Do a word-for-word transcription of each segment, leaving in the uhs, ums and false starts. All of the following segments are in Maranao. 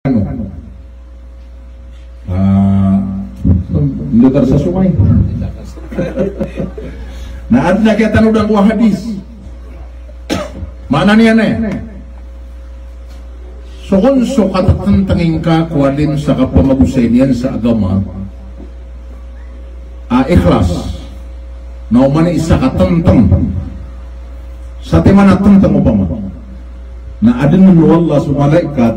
Ano? Ah, hindi ka sa sungay. Na adn a kiyatanodan ko a hadis. Maana niyan na, so kon so katatntng ingka ko alim sa kapamagosay niyan sa agama a ikhlas. Na oman i isa ka tntng. Satiman a tntng opama na adn o Allah so malaikat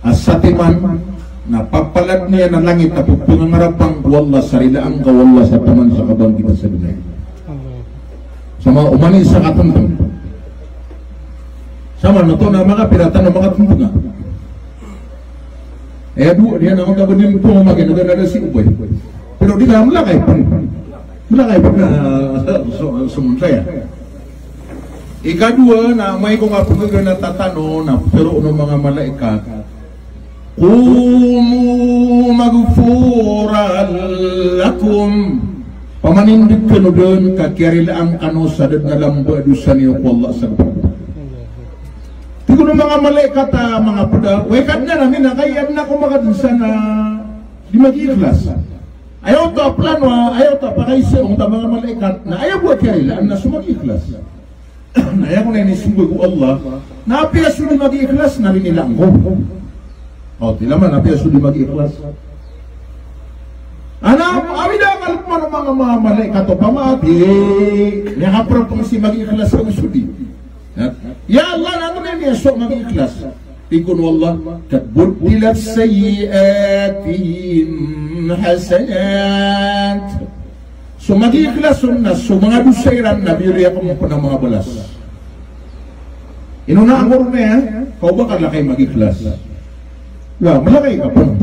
a satiman na papalad iyan a langit a pphangangarapan ko Allah sa rilaan ka o Allah satiman sa kabangkit sa dunya. Sama oman i isa ka tntng. Sama na to na makapira tano makatntnga. Eh, do, di na makabadim po, maganda na si Ubay. Pero di na, mala kay pn. Mala kay pn na, so, so, so, saya. Ikadowa na amay ko nga pnggaga na tatano, na ptharoon o manga malaikat, "Qumu maghfuran lakum." Pamanindg kano dn ka kiyarilaan kano sa da dn a lamba a dosa niyo ko Allah sa gpd. Tig o manga malaikat a manga pd a, "Way Kadnan ami, na kay adn a ko makadn san a di magiikhlas. Ayaw to a plano a, ayaw to a pakaiza," ong ta manga malaikat, na aya bo a kiyarilaan na so magiikhlas. Na aya ko na inismbag o Allah, na apiya so di magiikhlas na rinilaan ko. O, tilaman, apiya so di magiikhlas. Ana, awid a ngalk man o manga, manga malaikat opama a di, miyakaprapang si magiikhlas ago so di. Ya, ya Allah, na antonaa i miyasowa a magiikhlas? Tig o Allah, "Qad buddilat sayyi'atihim hasanat." So magiikhlas on na so manga dosa iran na biyari akn pn a manga balas. Ino na angor na, eh? Kaw ba ka lakay magiikhlas? Ya, malakay ka pn.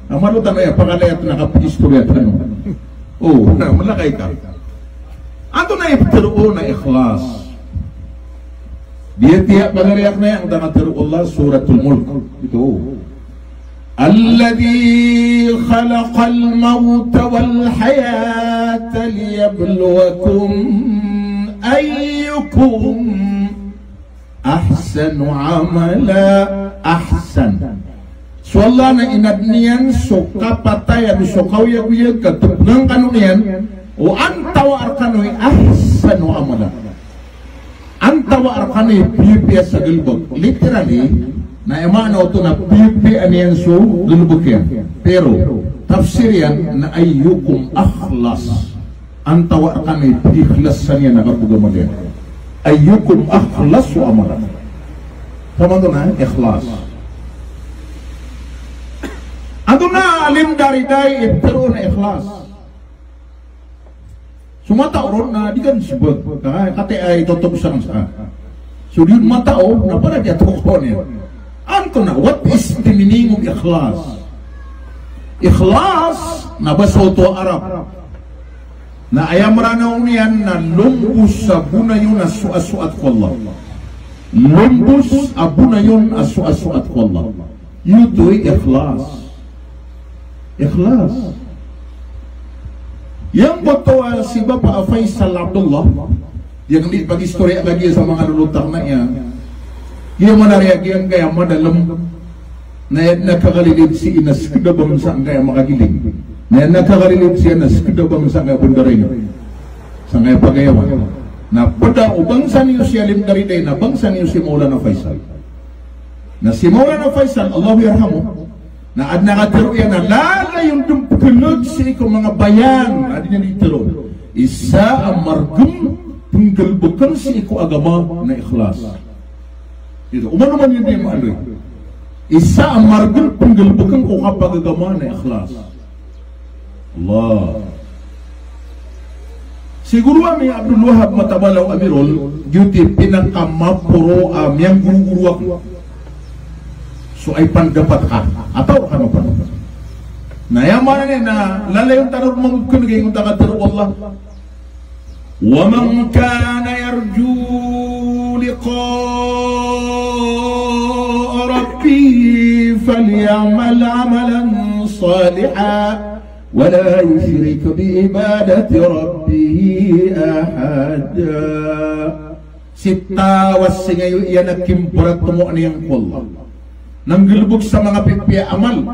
Amay tano aya pakalaya tano a kapagistorya tano. O, na, malakay ka. Antonaa i ptharoon a ikhlas? Di tiya pagariyak na aya, anda nga tharo o Allah, Suratul Mulk. Ito. "Alladhi khalaqal mawta wal hayata liyabluwakum ayyukum ahsanu amala." Ahsan. So Allah na inadn iyan so kapatay ago so kaoyagoyag ka topngan kano niyan o antawaa rkano i ahsanu amala. Antawaa rkano i piyapiya sa galbk. Literally, na aya maana oto na piyapiya niyan so galbk iyan. Pero, tafsir iyan na ayyukum akhlas. Antawaa rkano i piyaikhlasan iyan a kapagamalan iyan. Ayyukum akhlasu amala. Samanto na ikhlas. Antonaa a alim dari dai i ptharoon a ikhlas? So matao ron na di kan sbag. Ka, kati ay totog sa sa. So di matao na para di atokon iyan. Antonaa, what is the meaning of ikhlas? Ikhlas na basa oto a Arab. Na aya Mranaw niyan na lombos a bonayon a soasoat ko Allah. Lombos a bonayon a soasoat ko Allah. Giyoto i ikhlas. Ikhlas. Giyangkoto a si Bapa a Faisal Abdullah, giyangkaya pagistorya ka giya sa manga lolotang na iyan. Giya manariya giyangkaya madalm. Na aya dn a kakalilid sii na skda bangsa angkaya makagiling. Na aya dn a kakalilid sii na skda bangsa angkaya Bandarayni. Sangkaya Pagayawan. Na pd a o bangsa niyo si Alim Daridai na bangsa niyo si Maulana Faisal. Na si Maulana Faisal, Allahu yarhamuh, na adn a katharo iyan a lalayon dn pkhan'g sii ko manga bayan a di niyan di tharo. Isa a margn pnggalbkn sii ko agama na ikhlas. Ito, oman-oman iyan di maaloy. Isa a margn pnggalbkn ko kapagagama na ikhlas. Allah. Siguro ami Abdul Wahab Matabalaw Amirol, giyoto i pinakamaporo a miyangguruguro ako. So ay pandapat ka. Ataw ka na pandapat. Na aya maana niyan na lalayon tano roo mambo pkhan'g a inonta katharo o Allah. ومن كان يرجو لقاء ربه فليعمل عملا صالحا ولا يشرك بعبادة ربه أحدا. Sii taw a singayo iyan a kimbaratmowa niyan ko Allah. Na nggalbk sa manga pipiya a amal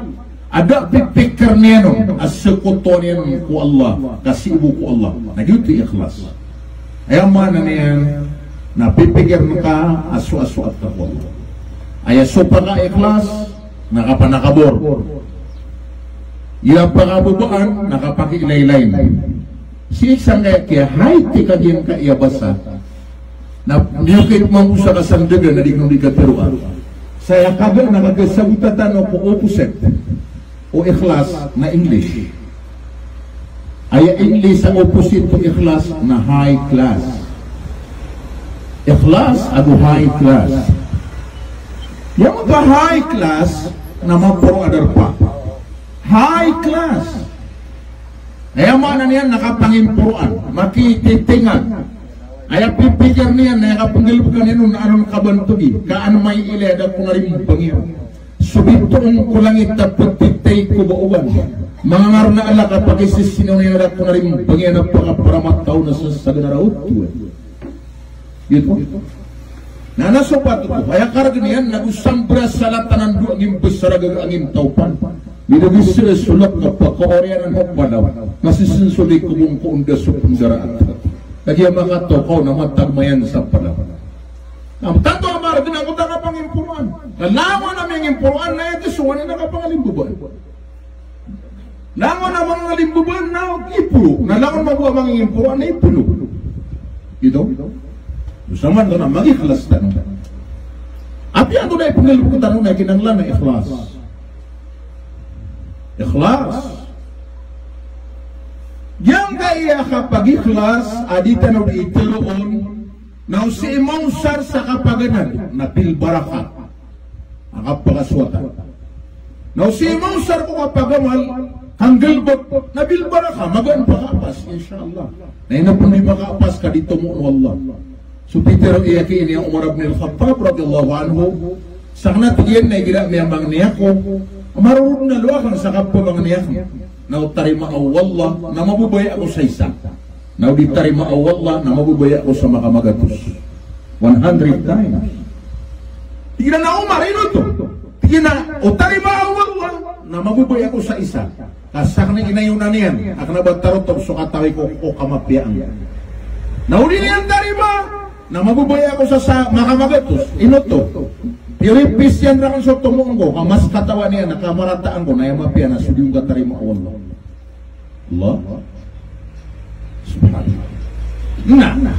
a da a pipikir iyan on a sakotowan iyan ko Allah, ka sii bo ko Allah. Na giyoto i ikhlas. Aya maana niyan na pipikirn ka a so, a so asoat ka ko Allah. Aya sopak a ikhlas na kapanakabor. Aya pakababaan na kapakiilaylayin. Sii sangkaya kiyahay ti kagiya ngka aya basa. Na miyokaid mambo sa kasandgan a di kano di katharoa. Sa aya kaga na kagasabota tano ko opposite o ikhlas na English. Aya English a opposite o ikhlas na high class. Ikhlas ago high class. Aya manga high class na maporo a darpa. High class. Aya maana niyan na kapangimporoan, makititingan. Aya pipikir iyan na aya kapnggalbkan iyan on na an on kabantogi, ka an mailay a da ko na rimbang iyan. So bitoon ko langit a ptitay ko ba oban. Manga ngarna ala ka pakisisinaw niyan a da ko na rimbang iyan a pakaparamataw na sasagan a raot. Giyoto. Na, na so patot ko, aya kargn iyan na go sambra sa latanan do angin bsar a gaga angin tawpan. Midagis so lak a pakaoriyanan o palaw. Masisensoli ko bong ko onda so pndaraat. Kagiya makatokaw na matag mayan sa palaw. Na tanto a margn a ko ta kapangimporoan. Na langon a miyangimporoan na aya tisowan iyan na kapangalimbabaan. Langon a mangalimbabaan na ipolo. Na langon mambo a mangingimporoan na ipolo. Giyoto. Saman tano na magikhlas tano. Apiya anto na ipnggalbk tano na kinanglan a ikhlas. Ikhlas. Giyangkaya kapagikhlas a di tano di itero on, na o sii mawsar sa kapaganad na bil barakah. A kapakasoatan. Na o sii mawsar ko kapagamal, kanggalbk na bil barakah, magaan pakaapas, insha Allah. Na ino pn di makaapas ka di tomo o Allah. So pitero iyan ki ini Umar ibn al-Khattab radhiyallahu anhu, sakn a tig iyan na igira miyamangni ako, marorod na lowa akn sa kapamangni akn. Na o tarimaa o Allah, na mababaya ako sa isa. Na o di tarimaa o Allah, na mababaya ako sa makamagatos. One hundred times. Tig iyan a Umar, ino oto? Tig iyan a o tarimaa o Allah, na mababaya ako sa isa. Ka sakn i inayonan iyan, a kna ba tarotop so katawi ko, ko kamapiyaan. Na o di niyan tarimaa, na mababaya ako sa, sa makamagatos. Ino oto? Piripis iyan rakn so tomo ko, ka mas katawan iyan, na kamarataan ko, na aya mapiya na so di on katarimaa o Allah. Allah. Subhanallah. Na,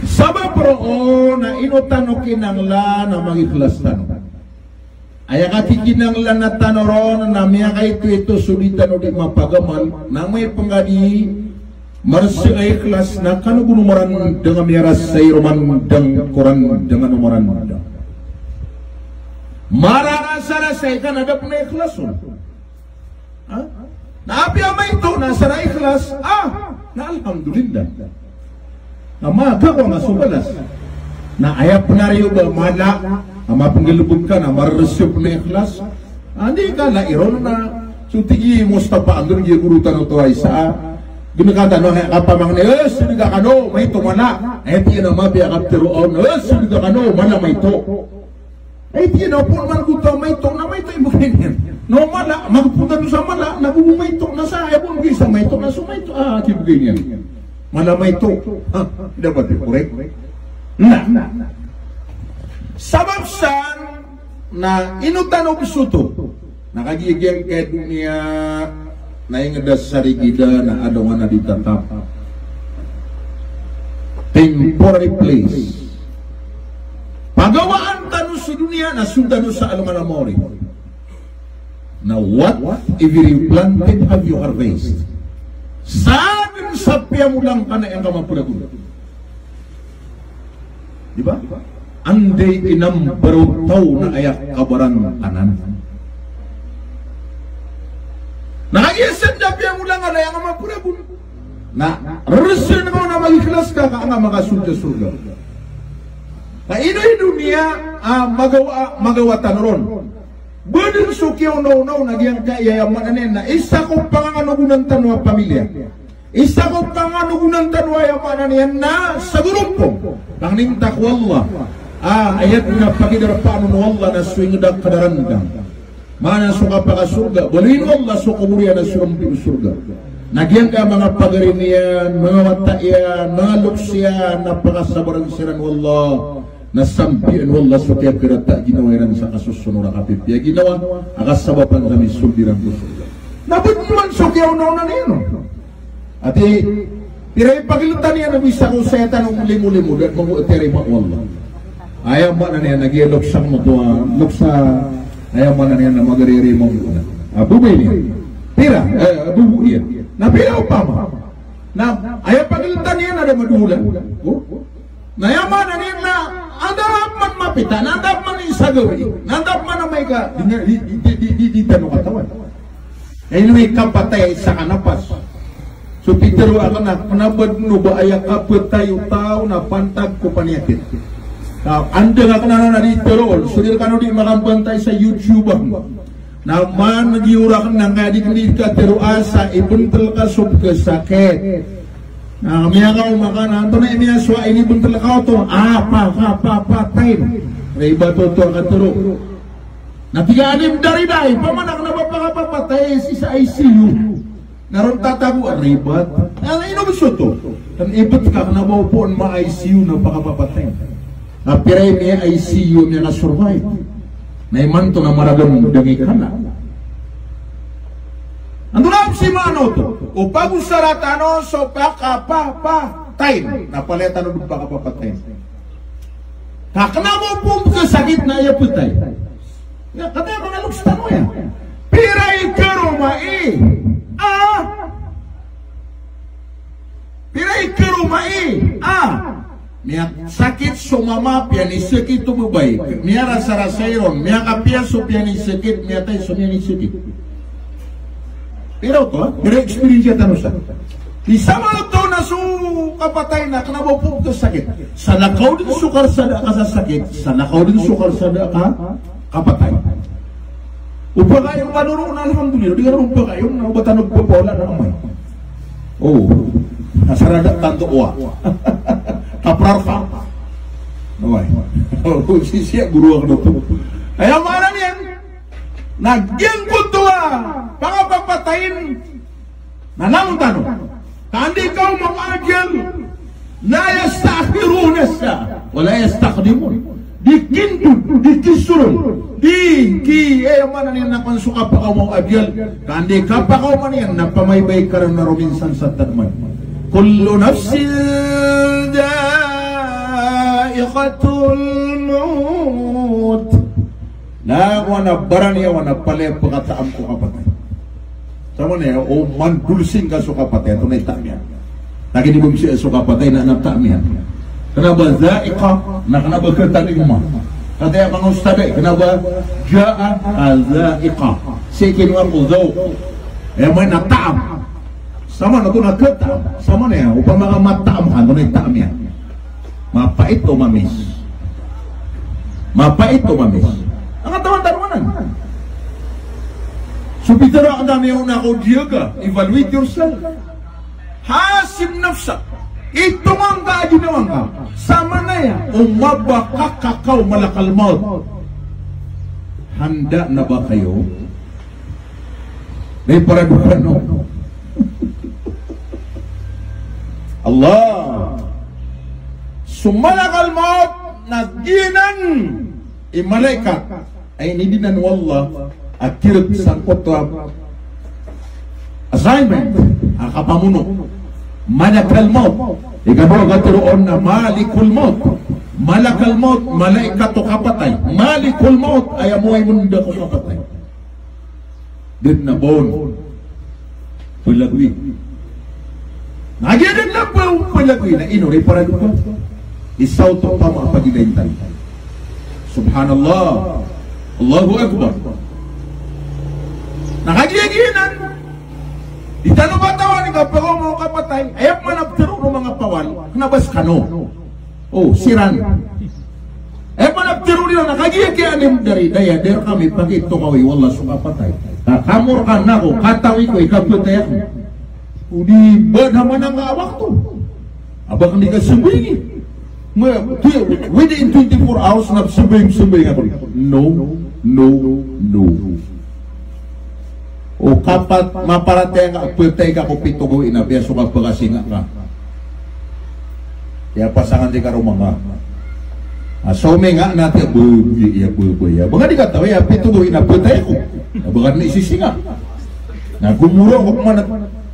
sabap roo na ino tano kinanglan a magikhlas tano. Aya kakikinanglan tano ron na miyakaito-ito so di tano di mapagamal, na amay pn ka di marsi a ikhlas na kano bo marandang a miyarasay romandang ko randang a marandang. Mararasarasay ka na da pn a ikhlas on. Ha? Na apiya maito na sa ikhlas, ah, na alhamdulillah. Na makakowa nga so balas. Na aya pn a riyo ba mala, a mapnggalbk ka na marsi pn a ikhlas. Andi ka na iron na, so tig i Mustafa Andrew, giya goro tano oto a isa. Ginakan tano a kapamangni, eh, so di ka kano, maito mala. Aya tig iyan a mapiya a kaptero on, eh, so di ka kano, mala maito. Ay, tig iyan a opama man ko taw a maito, na maito i bgay niyan. Na o mala, magpda dn sa mala, na go bo maito, na sa aya bo bgay sa maito, na so maito, ah, kibgay niyan. Mala maito. Ha, dapat i korek. Na. Sabap san, na ino tano bs oto. Na kagiya giyangkai a doniya, na ingd a sarigida na adn a di tatap. Temporary place. Pagawaan tano so doniya na so tano sa alongan a maori. Na whatever you planted, have you harvest. Sadn sa piyamola ngka na aya ngka mapragon. Di ba? Anday i number o taw na aya kabaran anan. Na aya sadn a piyamola ngka na aya ngka mapragon. Na rrsen ka on a magikhlas ka, ka aya ngka makasold sa sorga. Ka ino i doniya a magawa, magawa tano ron. Ba dn so kiyaonaonaw na giyangkaya aya maana niyan na isa ko panganganogonan tano a pamilya. Isa ko panganganogonan tano aya maana niyan na sa grupo. Pangninta ko Allah. A, ayat na pakidarpaan o Allah na so ingd a kadarangdang. Maana so kapakasorga, baloyin o Allah so kobor iyan a so rompi o sorga. Na giyangkaya manga pagari niyan, manga wata iyan, manga loks iyan, na pakasabaran siran o Allah. Na sambian o Allah so kiyakirata a ginawa iran sa kasosonor a kapipiya ginawa a kasabapan sa misold iran ko sorga. Na bed man so kiyaonaona niyan on. Ati, pira i pagiltan iyan a bisa ko saya tano limo-limo, da mambo a tiyarima o Allah. Aya maana niyan na giya loks a moto a, loks a, aya maana niyan na magariri mambo na. A, bobay niyan. Pira, eh, bobo iyan. Na pira opama. Na aya pagiltan iyan a da madolan. O? Na aya maana niyan na anda man mapita, na anda man isa gawii, na anda man amay ka, di, di, di tano katawan. Ino i kapatay a isa ka napas. So pitharo akn a kna ba dn o ba aya kapatay o taw na pantag ko paniyakit. Na anda nga kna na di tharoon, so di rkano di makambantay sa YouTube akn. Na man giyorak na nga di kn di katharo a sa ibntl ka so pkhasakit. Na miyakaoma ka na antonaa i miyasowa a inibntl ka oto, a, pa, pa, pa, patayn. Ribat oto a katharo. Na tig a anim dari da, opama na kna ba pakapapatay sii sa I C U. Na ron tatago a ribat. Na ino bs oto? Kn ibt ka kna ba opama I C U na pakapapatay. Na pira i miya-I C U a miyaka-survive. Na imanto na maragam dn i kna. Antonaa bs i maana oto? O pagosara tano so pakapapatay. Na palaya tano dn pakapapatay. Ka kna ba opama pkhasakit na aya ptay. Ya, kataya manga loks tano aya. Pira i karoma i, a, pira i karoma i, a, miyasakit so mama, piyanisakit o babay. Miyarasarasay ron, miyakapiya so piyanisakit, miyatay so miyanisakit. Pira oto, a? Pira i experience tano sa. Isa man oto na so kapatay na kna ba opama pkhasakit. Salakaw dn so karsada a kasasakit, salakaw dn so karsada a ka-, kapatay. O pakayon ka dn ron, alhamdulillah, di ka ron pakayon, na o ba tano pphawala na amay. O, na sarada tanto owa. Kaprar ka. Oway. O, sii sa goro akn oto. Aya maana niyan, na giyangkoto a pakapapatayn na langon tano. Ka anda i kaoma o ajal, la yasta'khiruna sa'ah, wa la yastaqdimun. Di kindod, di kisorong, di ki, aya maana niyan na kon so kapakaoma o ajal, ka anda i kapakaoma niyan na pamaybay ka ron na rominsan sa tadman. Kullu nafsin dha'iqatul maut. Na, wana baraniyawa na palaya pkhataam ko kapatay. Samanaya, o mandolsing ka so kapatay, antonaa i taam iyan? Na kini bamsi so kapatay na, na taam iyan. Kna ba dha'iqa, na kna ba kataam iyan. Kataya manga ustadh, kna ba ja'a, a, dha'iqa. Sii kinowa ko dhawq. Aya maana na taam. Samanaya, antonaa i kataam? Samanaya, opama ka mataam ka, antonaa i taam iyan? Mapait o mamis? Mapait o mamis? Angkatawan tano anan. So pitharo akn a miyaona ko diyaga, evaluate yourself. Hasib nafsak. Itonga ngka a ginawa ngka. Samanaya o mabaka ka o malakal maut. Handa na ba kayo? Dai para dopa no. Allah. So malakal maut na giyanan i malaikat a inidinan o Allah a kirk sangkoto a assignment a kapamono. Malakal maut. Ikadowa a katharo on na malikul maut. Malakal maut, malaikat o kapatay. Malikul maut, aya moway mnda ko kapatay. Da dn a ba on palagoy. Na giya da dn a ba on palagoy na ino ri para dopa? Isa oto opama a pagilayn tano. Subhanallah. Allahu Akbar. Na kagiya giyanan, di tano katawan i kapakaoma o kapatay. Aya pman a ptharo o manga pawal, kna ba skano. O, siran. Aya pman a ptharo iran na kagiya kiyanim dari daya, da rkami pakitokawi o Allah so kapatay. Ka kamo rkano ko katawi ko i kapatay akn. O di ba da manang ka a wakto. A ba akn di kasambayang. Within twenty-four hours na sembay, sembay nga ko. No, no, no. O kapat, maparatiyaya nga a petay ka ko pito gawii na piya so kabakasinga ka. Aya pasangan si karoma nga. A, so minga na tiya bebaya, bebaya. Ba nga di katawi a pito gawii na petay ko. Na ba nga di sisinga. Na gomoro ko pman.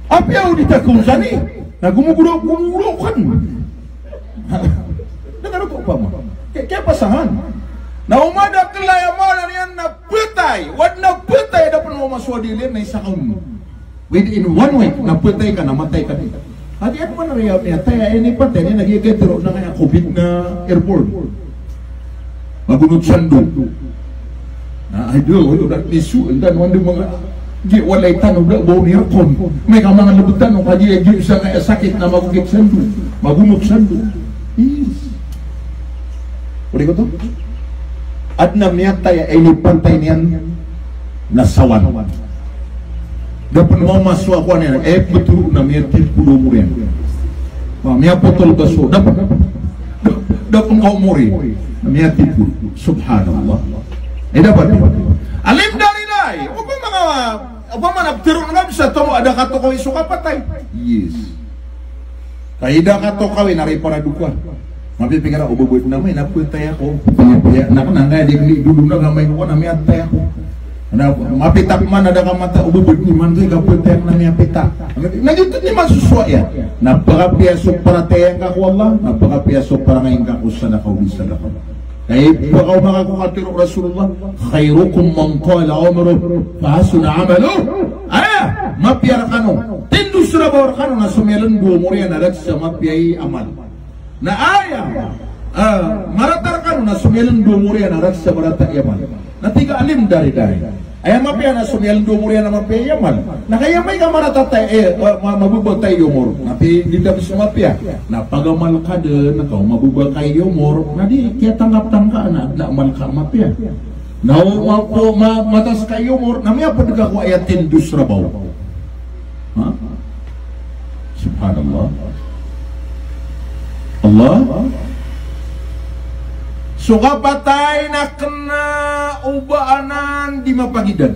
Apiya o di ta ko sani. Na gomogoro, gomogoro kan. Datar oto opama. Kaya, kaya pasangan. Na o madakel a aya maana niyan na petay. Wad na petay, da pen o masowa di lin na isa ka on. Within one week, na petay ka, na matay ka di. Ati ano man a riya, aya taya ini patay ni, na giya gatero na kaya covid na airborne. Magonot sando. Na, ay, do, do, da, nisu, da, no, ando, manga, di, walay tano, da, baw ni aircon. May ka manga lebetan, o, kaji, di, sa, sakit na magogit sando. Magonot sando. Yes. Odi ko to? Aden a miyatay a inipantay niyan na sawan. Da pen mamasowa ko aniyan, e, petero na miyatipod o omor iyan. Ma, miyapotol baso. Da pen, da, da pen ka omor iyan. Miyatipod. Subhanallah. E, da pen. Alim dari dai. Opama nga, opama na petero nga bisa tomo a da katokawi so kapatay. Yes. Ka i da katokawi na ri paradoka. Mapipikir a o babad na may na petay ako. Iya, iya, na kena nga di, di, dolo na nga may ko na miyatay ako. Na mapita ko man a da ka mata o babad ni man ko i ka petay ako na miyapita. Na giyoto i masosowa iyan. Na pakapiya so paratiyaya ngka ko Allah, na pakapiya so parangay ngka ko sadaka o di sadaka. Kay pakaoma ka ko katero o Rasulullah, "Khairukum man tala umruhu wa hasuna amaluh." Aya mapiya rekano, tindog so rabaw rekano na so miyalendo o omor iyan na rakhs a mapiya i amal. Na aya, ah, marata rekano na so miyalendo o omor iyan na rakhs a marata i amal. Na tig a alim dari dai. Aya mapiya na so miyalendo o omor iyan na mapiya i amal. Na kaya may ka marata ta, e, ma, ma, mababa ta i omor. Na pi, di ta bisa mapiya. Na pagamal ka den, na ka o mababa ka i omor. Na di, kiyatanggap tano ka na, na amal ka mapiya. Na o, ma, o, ma, mataas ka i omor, na miyaped ka ko aya tindog so rabaw. Ha? Subhanallah. Allah. So kapatay na kena o ba anan di mapagidan.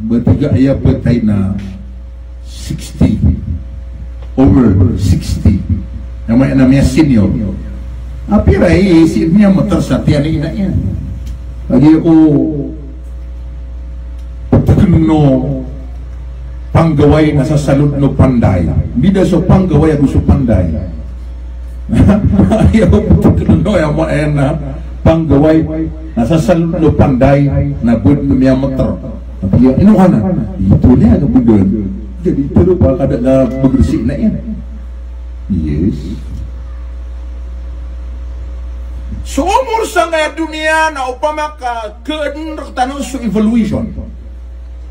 Ba tig a aya petay na sixty. Over sixty. Na may, na may senior. Apiya i, si, miyameter sa tiyan i ina iyan. Lagi ako Ptk no panggaway na sa salod no panday. Bida so panggaway ago so panday. Aya ptk no aya maana na panggaway na sa salod no panday na bed miyameter. Ino ka na? Ito niyan a bed. Jadi ito ba kada na bebersih na iyan. Yes. So omor sangkaya doniya na opama ka keden rektano so evolution.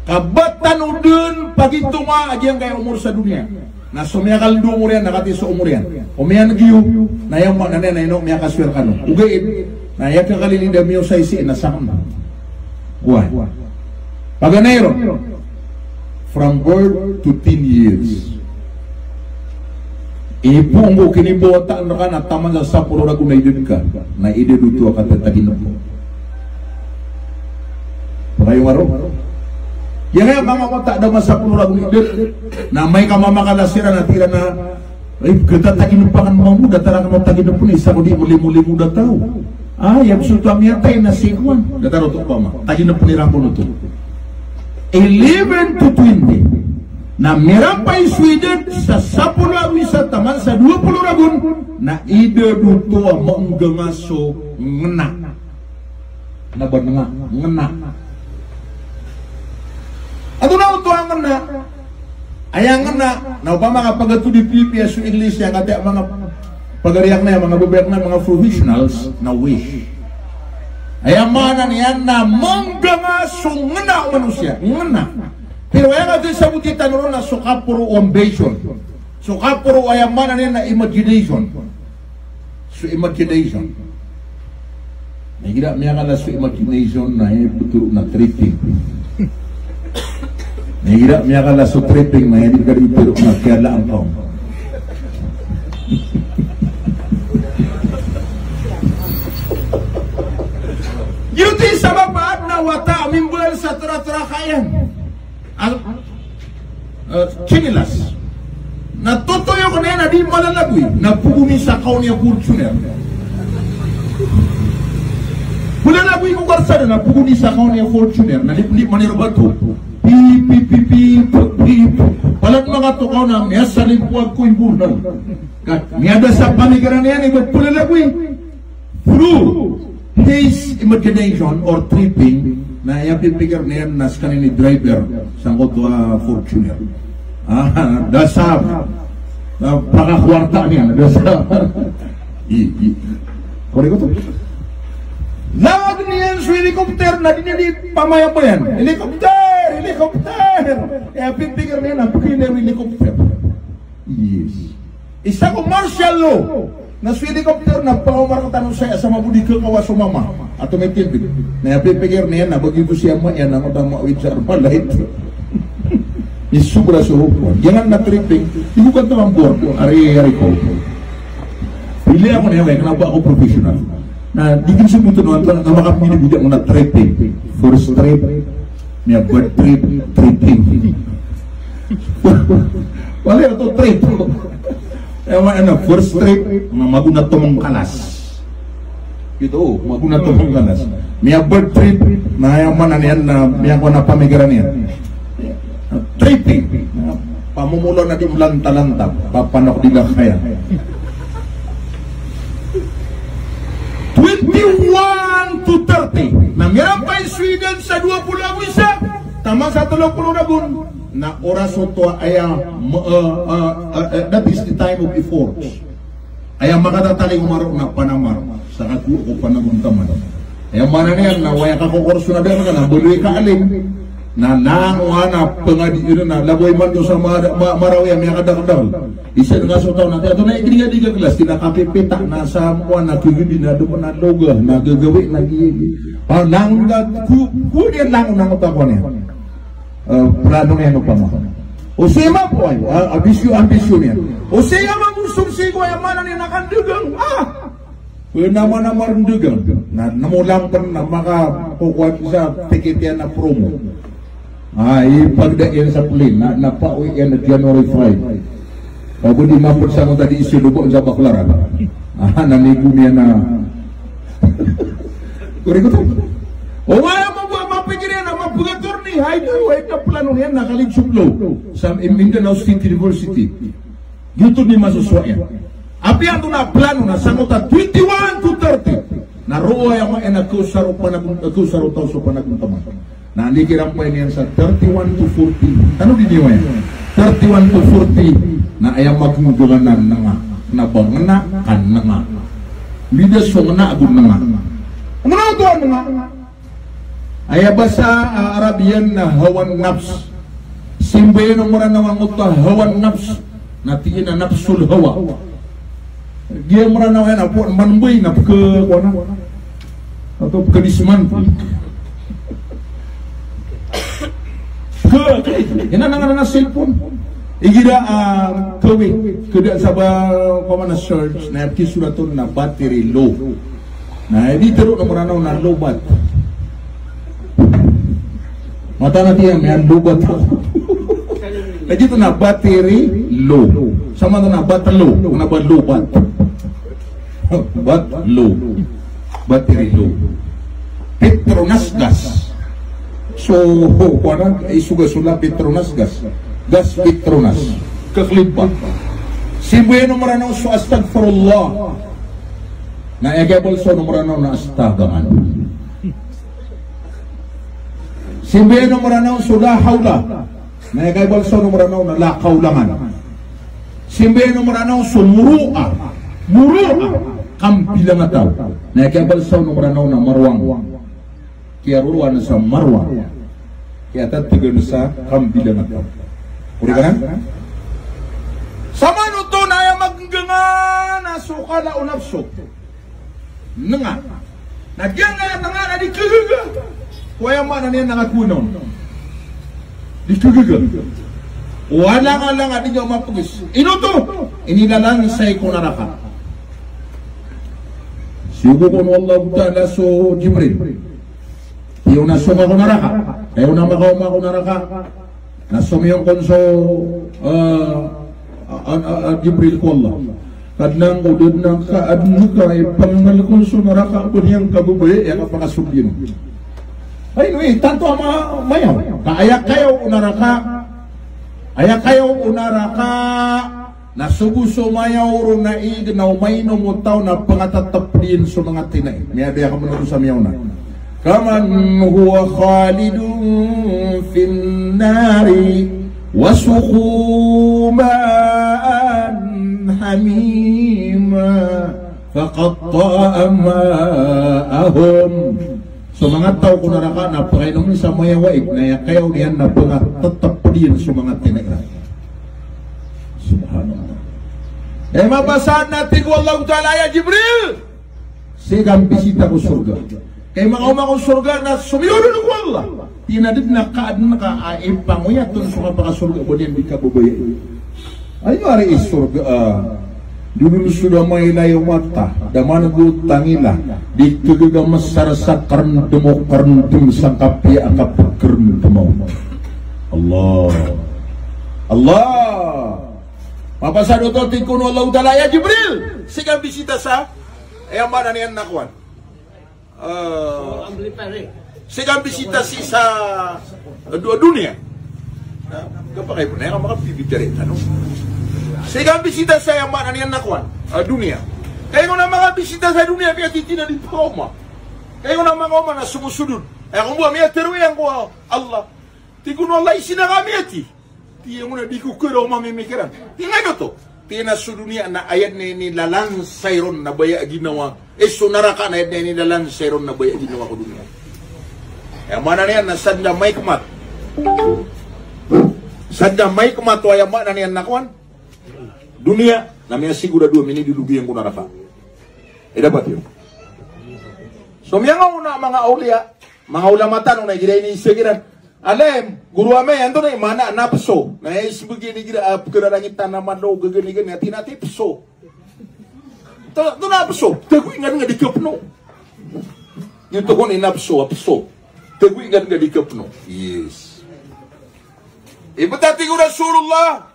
Ka ba tano den pagitonga a giyangkaya omor sa doniya. Na so miyakalendo omor iyan na katii so omor iyan. O miyaneg iyo, na aya maana niyan na ino miyakaswir kano. Ogaid, na aya kakalilid a miyosaisi na sakn. Why? Paganay ron. From birth to teen years. Ipoon ko kinibawataan rka na taman sa sapolo ragon a idad ka, na idad oto a katataginep. Pakayo nga ron. Aya manga wata a da masapolo ragon a idad, na amay ka mamakala siran na tig iran a Ay, katataginep akn mambo, datar akn o taginep ni isa ko di mo limo-limo dataw. Ah, aya pzon oto a miyatay na si kowan. Datar oto pama. Taginep ni rakn oto. Eleven to twenty. Na mirampay so idad sa sapolo ago isa taman sa dowa polo ragon. Na idad oto a maongganga so ngena. Na ba ngena, ngena. Antonaa oto a ngena? Aya ngena, na opama ka pagatodi pipiya so English iyan, katii a manga pagari akn aya, manga babay akn aya, manga professionals, na wish. Aya maana niyan na manganga so ngena o manosiya, ngena. Pero aya katii saboti tano ron na so kaporo o ambition. So kaporo o, aya maana niyan na imagination. So imagination. Na igira miyakala so imagination na aya pitharo na tripping. Na igira miyakala so tripping na aya di ka di pitharo na kiyalaangkaw. Giyoto i sabap a adn a wata a mimbaloy sa tratara ka iyan. Al-, eh, chinilas. Na totoyo ko na iyan a di malalagoy, na pogon i sakaw niyan a Fortuner. Malalagoy ko karsada, na pogon i sakaw niyan a Fortuner, na di, di maniro bato. Pip, pip, pip, pip, pip. Palad manga tokaw na miyasalimpo ako i bornal. Ka, miyada sa pamikiran iyan i ba palalagoy. Through his imagination or tripping, na aya pipikir niyan na skaniyan i driver sangkoto a Fortuner. Ah, dasar. Na pakakuwarta niyan, dasar. I, i. Kori ko to. Lawag niyan so helicopter na di niyan di pamayabayan. Helicopter! Helicopter! Aya pipikir niyan na pkilay o helicopter. Yes. Isa ko martial law. Na so helicopter na pakaoma rktano saya sa mabodi kakawa so mama. Ato may tibig. Na aya pipikir niyan na bagi ko si ama iyan na matama wid sa armalite. Isobra so roko. Giyanan na tripping. Di ko kanta ang board. Ari, ari ko. Pili ako na iyan, kna ba ako professional. Na di ko saboton o antonaa, na makapili ko na tripping. First trip. Miyabad trip, tripping. Wala oto trip. Aya maana na first trip, na mago na tomengkalas. Giyoto, mago na tomengkalas. Miyabad trip, na aya maana niyan na miyakowa na pamikiran iyan. Tripping. Pamomolaw na di mlantalanta, papanok di lakaya. Twenty-one to thirty. Na mirampay so idad sa dowa polo ago isa, taman sa telo polo ragon. Na oras oto a aya, ma-, ah, ah, ah, ah, that is the time of efforts. Aya makatatalingoma roo na panamar, sa kago ko panagontaman. Aya maana niyan na waya ka kokorso na dn ka na baloy ka alim. Na langon a pangadi iran na lagoy man do sa ma-, ma-, Marawi a miyakadakdakl. Isa dn ka so taw na tiyato na ikining a di ka klas, tina kapipita na sa mkowa na kagadi na do na loga, na gagawii na giyagi. Ah, langon ka, ku-, ku di langon na ngoto a kowa niyan. Eh, plano niyan opama. O sii ma po ay, ah, ambisyon, ambisyon iyan. O sii a mangosong sii ko aya maana niyan na kandagang. Ah! Pn a maana marndagang. Na, na molang pn na makakokowa sa ticket iyan a promo. Ah, ipagda iyan sa plane, na, na pawi iyan a January five. Pabodi mapd sa kota di iso dobo sa Baklaran. Ah, na nigo niyan na. Kori ko to. O wala mo ba mapikir iyan na mapagator ni, hay do, hay na plano niyan na kalig sublo. Sa Mindanao State University. Giyoto i masosowa iyan. Apiya antonaa plano na sangkoto a twenty-one to thirty. Na roo aya maana na kosar o panagon, kosar o taw so panagontaman. Na andi kirampay niyan sa thirty-one to forty. Ano di niyo iyan? Thirty-one to forty. Na aya magngganan na nga. Na ba ngna, ka ngna. Mbida so ngna ago ngna. Ngna oto a ngna. Aya basa a Arab iyan na hawan nafs. Simbayan o Mranaw angkoto a hawan nafs. Na tig iyan a nafsul hawa. Giya Mranaw iyan a po, manmbay na pk-, kowan a. Ato pkadisman. Pk-, inan a ngaran a cellphone. Igira, ah, kawi, kda sa ba, kowan a search, na kisorat on na battery low. Na, di tero na Mranaw na lobat. Mataan a tiyan, miyalobat ako. Na giyoto na battery low. Sa mataan a battery low, na ba lobat. Bat low. Battery low. Petronas gas. So, kowan a, isoga so la Petronas gas. Gas Petronas. Kaklibat. Simbayan o Mranaw so astaghfirullah. Na aya kabalsa o Mranaw na astagaman. Simbayan o Mranaw so la hawla. Na aya kabalsa o Mranaw na la kawlangan. Simbayan o Mranaw so muru'a. Muru'a. Kambilangataw. Na aya kabalsa o Mranaw na marwang. Kiyaroroan sa marwang. Kiyatatgan sa kambilangataw. Kori ka na? Samanoto na aya magnggangan a so kala o nafs o. Ngna. Na giyangkaya ngna na di kagaga. Ko aya maana niyan na ngakowa on. Di kagaga. O alang-alang a di niyan mapgs. Ino oto? Inilalan sa iko naraka. Siyogo kon o Allahu Ta'ala so Jibril. Iyo na soka ko naraka. Iyo na makaoma ko naraka. Na somiyong kon so, ah, ah, ah, ah, Jibril ko Allah. Kadnan ko, da dn a kaadn ka i pangngal ko so naraka, ba niyan kababaya, aya kapakasold iyan. Ay, no, eh, tanto a ma-, mayaw. Ka aya kayaw o naraka, aya kayaw o naraka, na so bo so mayaw ron na ig na o mainom o taw na pngatatapd iyan so manga tinai. Miyada aya ka manoto sa miyaona. Kaman huwa khalidun fin nari wa suqu ma'an hamima faqatta'a am'a'ahum. So manga taw ko naraka na pkainom iyan sa mayaw a ig, na aya kayaw niyan na pngatatapd iyan so manga tinai iran. Subhanallah. Eh, mapasad na tig o Allahu Ta'ala, "Ya Jibril, sii ka mbisita ko sorga." Kay makaoma ko sorga na somiyoron ko Allah. Tig iyan a da dn a kaadn ka a ipangoyat on so kapakasorga, ba niyan di kababaya. Aya ari i sorga, ah, dodon so da mailay o mata, da man'g o tangila, di kagaga masar sa karndm o karndm sangkapiya a kapkarndm on. Allah. Allah. Mapasad oto, tig kon o Allahu Ta'ala, "Ya Jibril, sii ka mbisita sa," aya maana niyan na kowan. Ah, sii ka mbisita sii sa, ah, du-, doniya. Ah, kapakay pn, aya ka makapibitari tano. Sii ka mbisita sa, aya maana niyan na kowan, ah, doniya. Kay ko na makabisita sa doniya, miyati tig iyan a di pkaoma. Kay ko na makaoma na somosodon. Aya ko mbo a miyatharo iyan ko Allah. Tig kon o Allah, "Sii na ka miyati?" Tig iyan a di ko karaoma mimikiran. Tig iyan a ino oto? Tig iyan a so doniya na aya dn a inilalansay ron na baya a ginawa. Eh, so naraka na aya dn a inilalansay ron na baya a ginawa ko doniya. Aya maana niyan na sa dn a maikmat. Sa dn a maikmat o aya maana niyan na kowan, doniya, na miyasigurado a minidolog iyan ko naraka. Eh, dapat iyo. So miyangaona a manga awliya, manga ulama tano na igira iniisa kiran. Alim, goro ami, antonaa i maana a nafso? Na aya ismbag iyan igira a pkararangitan a malo, gaganigani, ati na ati pso. To, to na pso, tagoingan nga di kapno. Giyoto kon i nafso, a pso. Tagoingan nga di kapno. Yes. Ibt a tig o Rasulullah,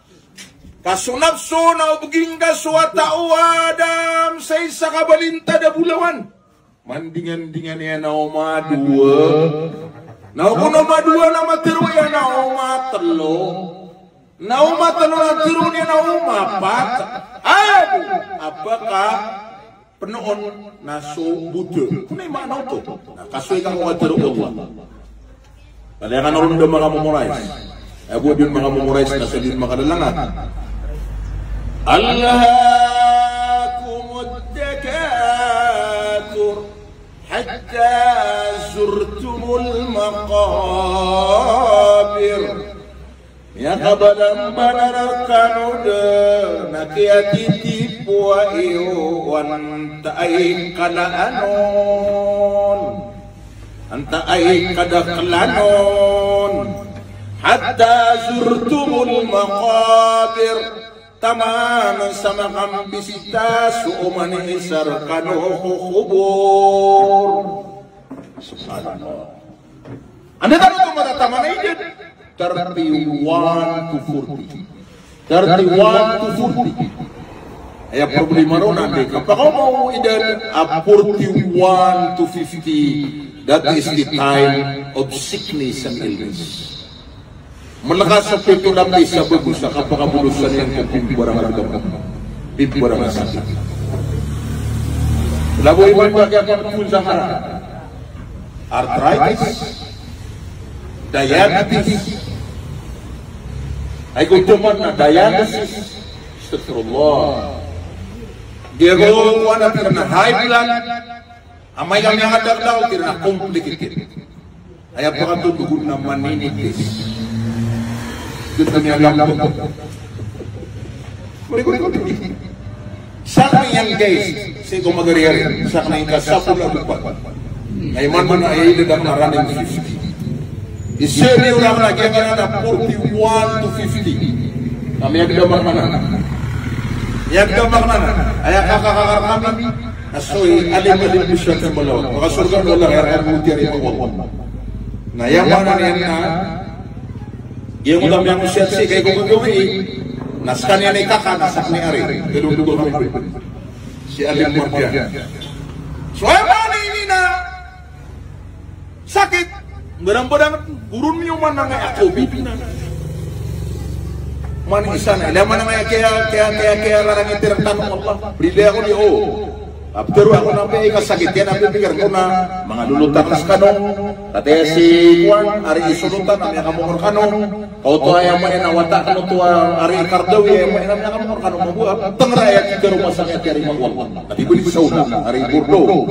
ka so nafso na o bgingka so wata o Adam sa isa ka balintad a bolawan. Mandingandingan iyan a oma dowa. Na o kon oma dowa na matharo iyan a oma tlo. Na oma tlo na tharo iyan a oma pat. Aya bo a pkapnoon na so bota. Kon i maana oto. Na kasoy ka ko katharo o Allah. Palaya ka na ron da manga-memorize. Aya bo di on manga-memorize na sa di on makalalangak. Alhakumut takathur hatta zurtumul maqabir. Miyakabalambalan rkano dn a kiyatitipoa iyo o antaa i kalaan on. Antaa i kadaklan on. Hatta zurtumul maqabir. Taman sa makambisita so oman i isa rkano ko kobor. Subhanallah. Anda tano oto matataman a idad? Thirty-one to forty. Thirty-one to forty. Aya problema ron na di kapakaoma o idad a forty-one to fifty. That is the time of sickness and illness. Mlka sa pito lapis a bago sa kapakabolosan iyan ko pimbarang a dagam, pimbarang a sakit. Labo iyan ba kiya kaptun sa kara. Arthritis, diabetes. Ay ko toman na dialysis. Astagfirullah. Giya ko anak na high blood. Amay ka miyakadakdakl, tig iran a complicated. Aya pakatondog on na meningitis. Giyoto a miyalambk. Kori, kori, kori. Sakn iyan, guys, sii ko magariyari. Sakn iyan ka sapolo ago pat. Aya man na aya idad akn na running fifty. Isa i ora akn na giyangkanan a forty-one to fifty. Na miyagdam akn anan. Miyagdam akn anan. Aya kakakakar kami. Na so i alim-alim bo sa tembalaw. Makasorga o Allah, aya rkano tiyarima o Allah. Na aya maana niyan na, giyangkoto a miyangosiyat sii ko gagawii, na skaniyan i kaka, na sakn i ari, kalolog kami. Si Alim Marjan. So aya maana ini na sakit, barang-barang, goron miyoman na nga ako, bibina. Mani isa na, ila maana nga kiya, kiya, kiya, kiyararangit iran tano o Allah. Brilya ako di, o. Aptero ako na piyakasakit iyan, a pipikir ko na manga lolot ako skano. Kataya si kuwan, ari i Solotan a miyakamongor kano. Kaoto aya maana a wata kano oto a ari i Qaradawi, aya maana a miyakamongor kano, mabuwa. Tengera aya di karoma sa kiyarima o Allah. Ati bali sa oto, ari i Bordeaux.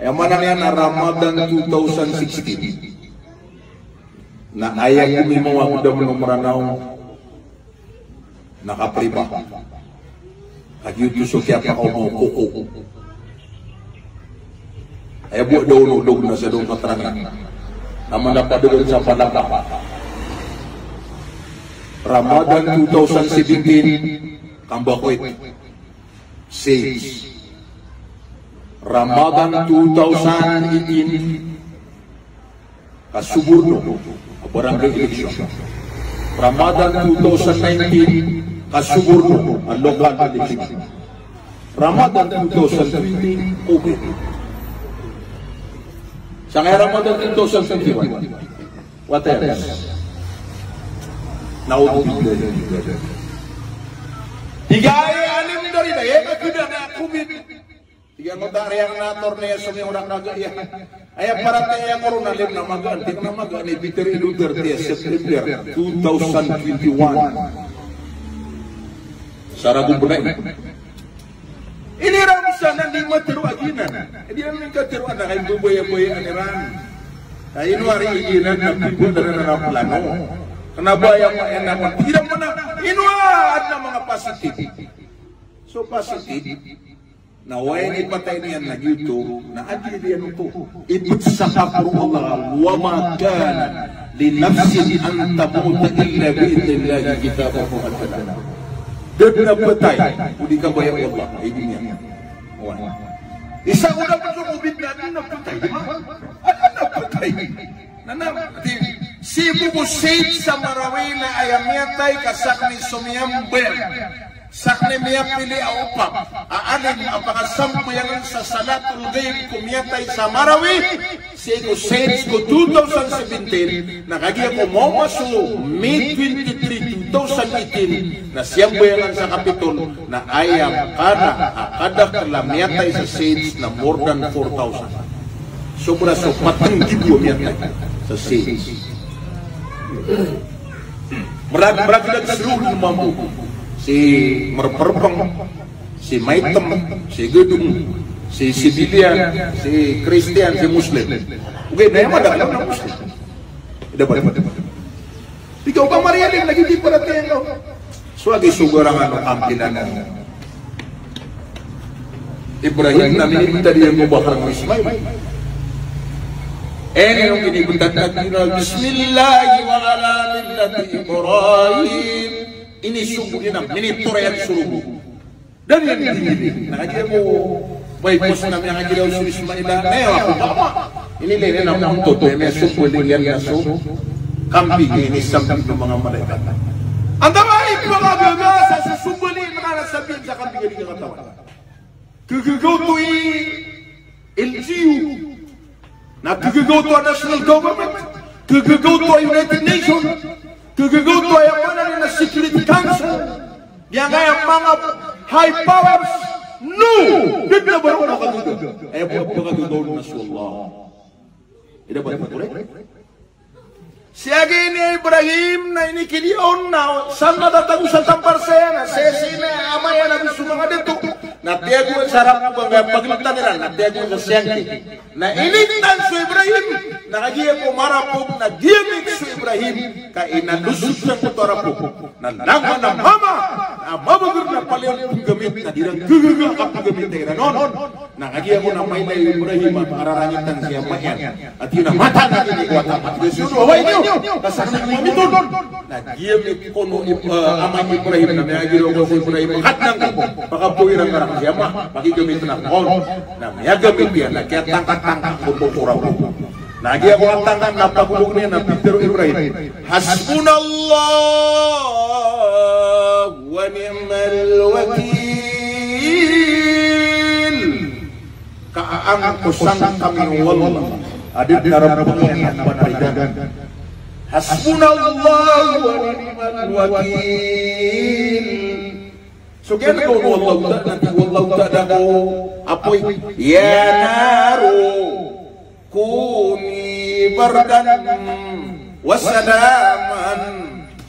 Aya maana niyan na Ramadan two thousand sixteen. Na aya komimawa ko damdaman o Mranaw na kapriba. Kagiya oto so kiyapakaoma o koko. Aya bo a daon o dog na sa daon katerangan. Na mandapat daon sa panapa. Ramadan two thousand seventeen, kambakot. Sage. Ramadan two thousand eighteen, kasoborno a barangay election. Ramadan two thousand nineteen, kasoborno a local election. Ramadan two thousand twenty, COVID. Sangkai Ramadan two thousand twenty-one. What else? Naudzubillah. Tig iyan a alim dari na, aya kagiya na COVID. Tig iyan a mataariyang na torneo so miyorak na gaya. Aya paratiyaya ko ron a lem na magaan, tig iyan a magaan, i Peter Duterte a September two thousand twenty-one. Sa ragon bnai. Iniran sa na di matero a giyanan. Di ran kateroa na kay babayaan iran. Ay, ino ari igiyanan na pipon na na plano. Kena ba aya maana na pira mo na, ino adn a manga positive. So positive. Na oway, ipatay niyan na giyoto, na adn iyan oto. Ipetsaka ko Allah, "Wa ma kana li nafsin an tamuta illa bi idhnillahi kitaban muajjala." Da dn a patay o di kabaya o Allah, aya doniya. Oway. Isa ko da petsaka o bidn a adn a patay. Adn a patay. Na, na, di, sii bo ko Sayyid sa Marawi na aya miyatay ka sakn i somiyambayang, sakn i miyapili a opama a alim a pakasambayangan sa salatul ghaib ko miyatay sa Marawi, sii ko Sayyid ko two thousand seventeen, na kagiya ko maoma so May twenty-three, two thousand eighteen, na siyambayangan sa Kapitol, na aya makana a kadakl a miyatay sa Sayyid na more than four thousand. Sobra so pat nggibo a miyatay sa Sayyid. Mrag, mrag, mrag srul mambo. Si mrprpng, si maitem, si gedong, si civilian, si Christian, si Muslim. Ogaid na aya madakl na Muslim. Ida ba? Ikaw ka mariyalim lagid i paratiyaya ngka. So agi so garangan o kampilan o Ibrahim na minibtad iyan ko bakr o Ismail. Ino inibtad iyan, "Bismillahi wa ala millati Ibrahim." Inisogo iyan, minitoro iyan so rogo. Da niyan dingiri. Na kagiya ko bay pos na miyakagiraw so Ismail a, na aya ko mama. Inilay niyan a mantod, na miyasombali iyan na so kambing, inisambit o manga malaikat. Antaa i pangagaga sa sosombali, na kasambitan sa kambing a di niyan katawan. Kagagaw oto i L G U. Na kagagaw oto a national government. Kagagaw oto a United Nations. Kagagaw oto a aya maana niyan na Security Council. Giyangkaya manga high powers, no! Di dn a ba ron kagagaw. Aya bo a pagagaga on na so Allah. Ida ba ito, correct? Sii agi ini Ibrahim na inikiliyaon na san matatago sa tampar saya na sii, sii na ama iyan ago so manga dato. Na tiyagoan sa rapog angkaya pagltan iran, na tiyagoan sa siyangki. Na iniltan so Ibrahim, na kagiya ko marapog, na giyamit so Ibrahim, ka inalosod sangkoto a rapog. Na langon a mama, na mabagr na palaya pnggamit, na di ran gagaga ka pnggamit iran on. Na kagiya ko na mailay o Ibrahim a pangararangitan si ama iyan. Ati na mata na ini ko wata, mati ka siyo, oway niyo, ka sakn i mamit on. Na giyamit kon o Ib-, eh, ama Ibrahim na miyagiraw ko si Ibrahim, kadnan ko, pakapoy iran karak si ama, pakigamit na kon. Na miyagamit iyan, na kiyatangkatangka ko oto a rapog. Na giya ko a tangka na pagolog iyan na pitharo o Ibrahim, "Hasbunallahu wa ni'mal wakil." Kaangkosang kami o Allah a da dn a rampang iyan a panarigan. Hasbunallahu wa ni'mal wakil. So kiyatharoa o Allahu Ta'ala, na tig o Allahu Ta'ala ko apoy, "Ya naru kuni bardan wa salaman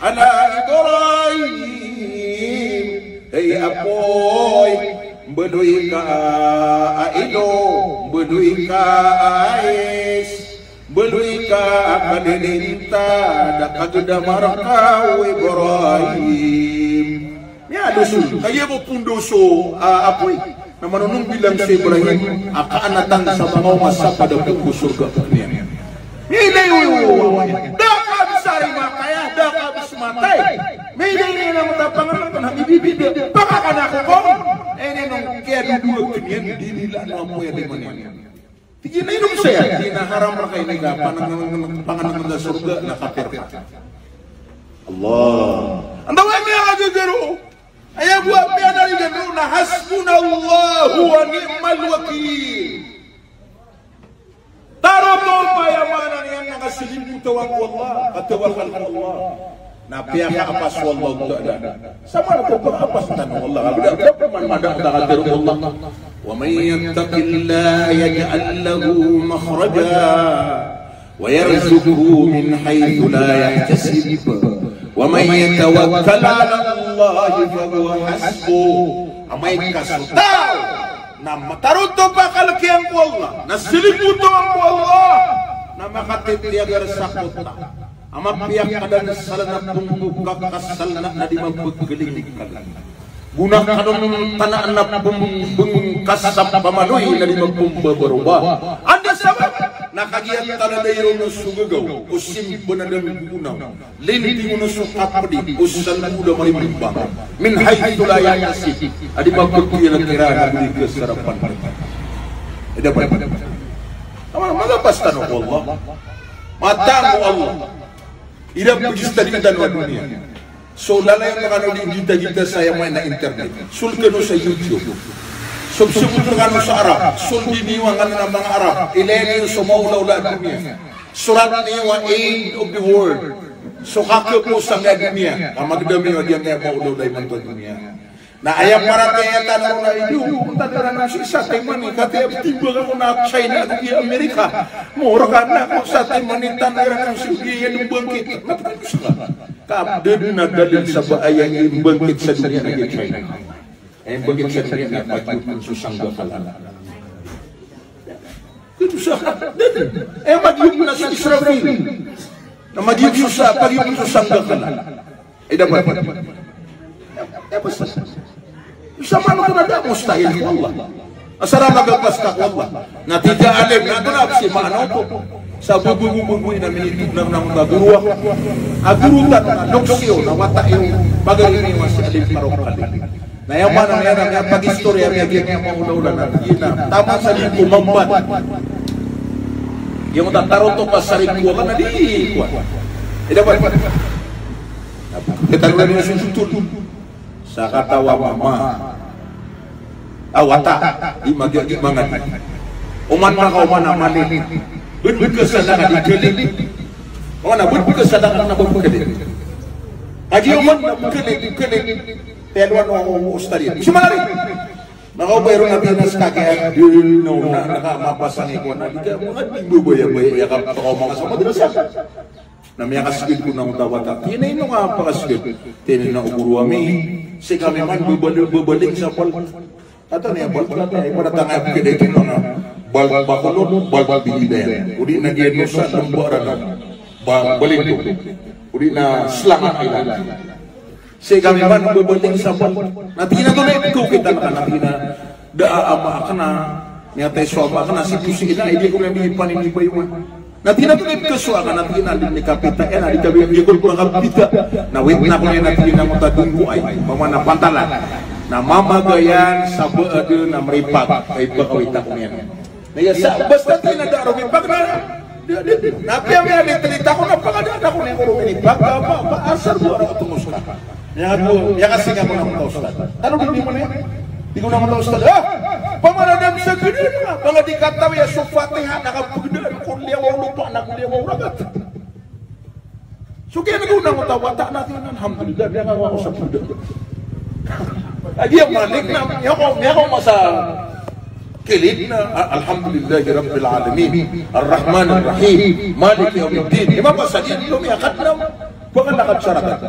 ala Ibrahim." Hay apoy, mbaloy ka a ilo, mbaloy ka a ais, mbaloy ka a kalilinta, da ka gdam a rka o Ibrahim. Miyaaloy so, kagiya bo pndo so, ah, apoy. Na manonom bilang so Ibrahim a kaanatan sa manga oma sa pd ko sorga niyan. Miyailay o, da ka bs ari makaya, da ka bs matay. Miyailay iyan a matapangan na pn a bibida. Pakakana ko ko. Ini nong kiyadodowa niyan, di nila na apoy a di man iyan. Tig iyan a ino saya, di na haram rka ini ka pangan, pangan sa sorga na kapir ka. Allah. Anda wa miya ka gagaro. Aya bo a piyanarigan roo na hasbunallahu wa ni'mal wakil. Tarotop a aya maana niyan na kasilingkotawan ko Allah, katawakal ko Allah. Na piyakaapas o Allahu Ta'ala. Sa maana ko piyakaapas tano o Allah. Abda, abda, man mada ka tiro o Allah. Wa man yattaqillaha yaj'al lahu makhraja wa yarzuqhu min haythu la yahtasib. Wa man yatawakkal 'ala Allahi fa huwa hasbuh. Amay ka so taw na matarotop a kalk iyan ko Allah, na silingkotawan ko Allah, na makatitiyag sa kota a mapiya ka dn sa lana pmbokak ka salna na di mapgling ka lana. Gona ka dn tana na pmbngkas sa pamaloy na di mapmbabaroba. Anda sabap? Na kagiya taladay ron so gagaw o simba na dn gona. Linting on so kapdi o salbo da marimbang. Min haythu la yahtasib. A di mapgkira-kira na bri ka sa rapan. Ida pa. Ama, magapas tano ko Allah. Mataan ko Allah. Ida pagistadi tano a doniya. So lalay a kano di gita-gita sa aya maana internet. Soled kano sa YouTube. Sobsobot kano sa Arab. Soled niyo a nganan a manga Arab. Ilay niyo so maolaola a doniya. Sorat niyo a End of the World. So kakapos a doniya. Ka magdam iyo a giyangkaya maolaola imanto a doniya. Na aya paratiyaya tano na iyo, tano na si isa, taymani, katii a timbang ako na China, ago i Amerika. Moro ka na ako sa taymani tano iran a Saudi, iya dn bangkit. Ka da dn a dalil sa ba aya imbangkit sa doniya na giya China. Aya imbangkit sa doniya na pagiyokan so sanggakala. Ito sa, da dn. Aya magiyok na so Israfil. Na magiyok so sa, pagiyokan so sanggakala. Ay, dapat. Dapat sa. Sa mano ko na da mustahil ko Allah. Asar a magapas ka ko Allah. Na tig a alim, na ito na si maana oto. Sa bububububuy na minitog na manga guro ako. A guro tano na loks iyo, na wata iyo, pagari niyo a si alim parokali. Na aya maana niyan na miyapagistorya, miyagiya, miyapaolaola na, ina, taman sa di ko mamban. Giyoto a tarotop a sarig ko Allah na di ko. Ay, dapat. Kitarolan iyan so dotol. Sakataw a mama a wata, di magi, di mangadi. Oman na ka oman a mali. Bnbkasa na ka di kali. Oman na bnbkasa na ka na bnbkali. Agi oman na bkali, bkali. Telo ano ang ustad iyan. Si mali. Makaobay ron a binas ka kaya dil na, na, na ka mapasang iko na. Di ka mangadi, babaya-baya, aya ka pakaoma ka sa madrasa. Na miyakasgid ko na oto a wata. Tig iyan a ino ka pakasgid? Tig iyan a o guro ami, sii kami man babalik, babalik sa bal. Katawan iyan a bal, katawan iyan a bal, katawan iyan a bal, bal bakolod, bal bibidayan. O di na giya dosa, lomba ranan. Bal, balik ko. O di na slangan ilan. Sii kami man babalik sa bal. Na tig iyan a tonay ko kita na, na tig iyan a da a ama akn a miyatay so ama akn a si Pusi ina, ay di ko niyan di paninibayoman. Na tig iyan a tonay ko so akn, na tig iyan a di niyan kapita, eh, na di kami di ko makapita. Na witna ko niyan, na tig iyan a mota donggo ay, mama na pantalan. Na mamagayan sa ba adn a mripag, ay ba ka wita ko niyan. Na iya sa, basta tig iyan a da ro mipag na. Na piya miyatharo ako na pangada ako na ko ron ini. Ba, ba, ba, ba, asar bo ako tomo ska. Miyakasinga ako na ko, Ustad. Ano di mo na? Di ko na ko, Ustad. Ah! Pamana dam sa gede na. Pangadi katawi a so Fatiha na kapagdaan ko liyawaw lopa na ko liyawaw ragat. So kaya na ko na ko tawa ta na tiyan, alhamdulillah, miyakawa ko sa pagdaan. Agi a malik na, miyakawa, miyakawa masa Kilid na, a-, Alhamdulillahi Rabbil Alamin, Arrahmanir Rahim, Maliki Yawmiddin. Di ba, pasal iyan, di ba, miyakad na, ba ka lakad sa ragat?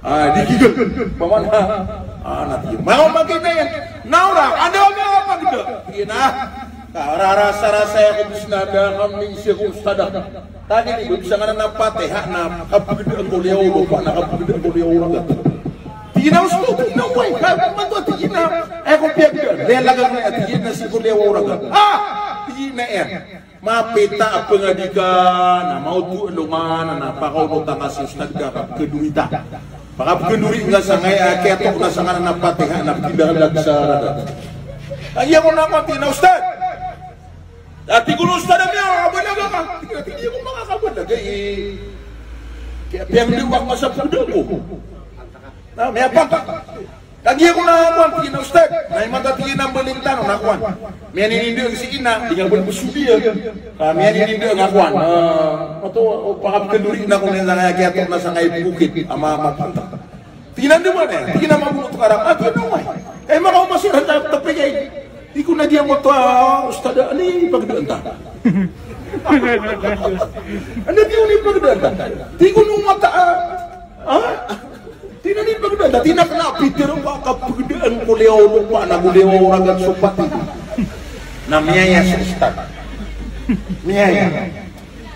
Ah, di gigil. Pamana, ah, na tiyan. Manga makita iyan. Na ora, anda ka miyakapagda? Iyan, ah. Kararasa-rasa ako, bis na da kami siya ko ustada. Tagi ni, bis na nga na Fatiha na kapagda ko liyawaw lopa, na kapagda ko liyawaw ragat. Tig iyan a, "Ustad, tig iyan a, oway, ka, mato," tig iyan a, "ay ko piyagdaan." Lalaga ko na, tig iyan a, "Sii ko liyawaw ragat." Ah! Tig iyan a, "Iyan. Mapita a pangadi ka na maoto a longan na pakaonota nga si ustad ka, kapkandori ta. Pakapkandori nga sangkai a kiyatok na sangkanan a Fatiha na pkilalag sa ragat." Agi ako na ko, tig iyan a, "Ustad." Ati ko, "Ustad, a miyakabalaga ka?" Tig iyan a, "Tig iyan ko makakabalaga, eh. Kaya piyagdaan ko masa pagdaan ko." Na, miyapanta. Kagiya ko na kowan, tig iyan a, "Ustad, na imanto," tig iyan a, "mbaling tano na kowan. Miyaninindaan si ina, di nga bal bsodiya. Ka miyaninindaan nga kowan. Ah, oto, o, pakapkandori na ko niyan sangkai a kiyatok na sangkai a bukid a ma-, mapanta." Tig iyan a, "Di ba na?" Tig iyan a, "Mabonot ka ran." Ah, tig iyan a, "Oway. Kay makaoma siran sa tepegay." Tig iyan a, "Di ako oto, ah, ustad, anda i pagdaan ta?" Anda, tig iyan, i pagdaan ta? Tig iyan a, "Mata, ah, ah?" Tig iyan a, "Anda i pagdaan ta?" Tig iyan a, "Kna a pitharo ka a kapagdaan ko liyawaw lopa na ko liyawaw ragat so Fatiha." Na miyaya so ustad. Miyaya.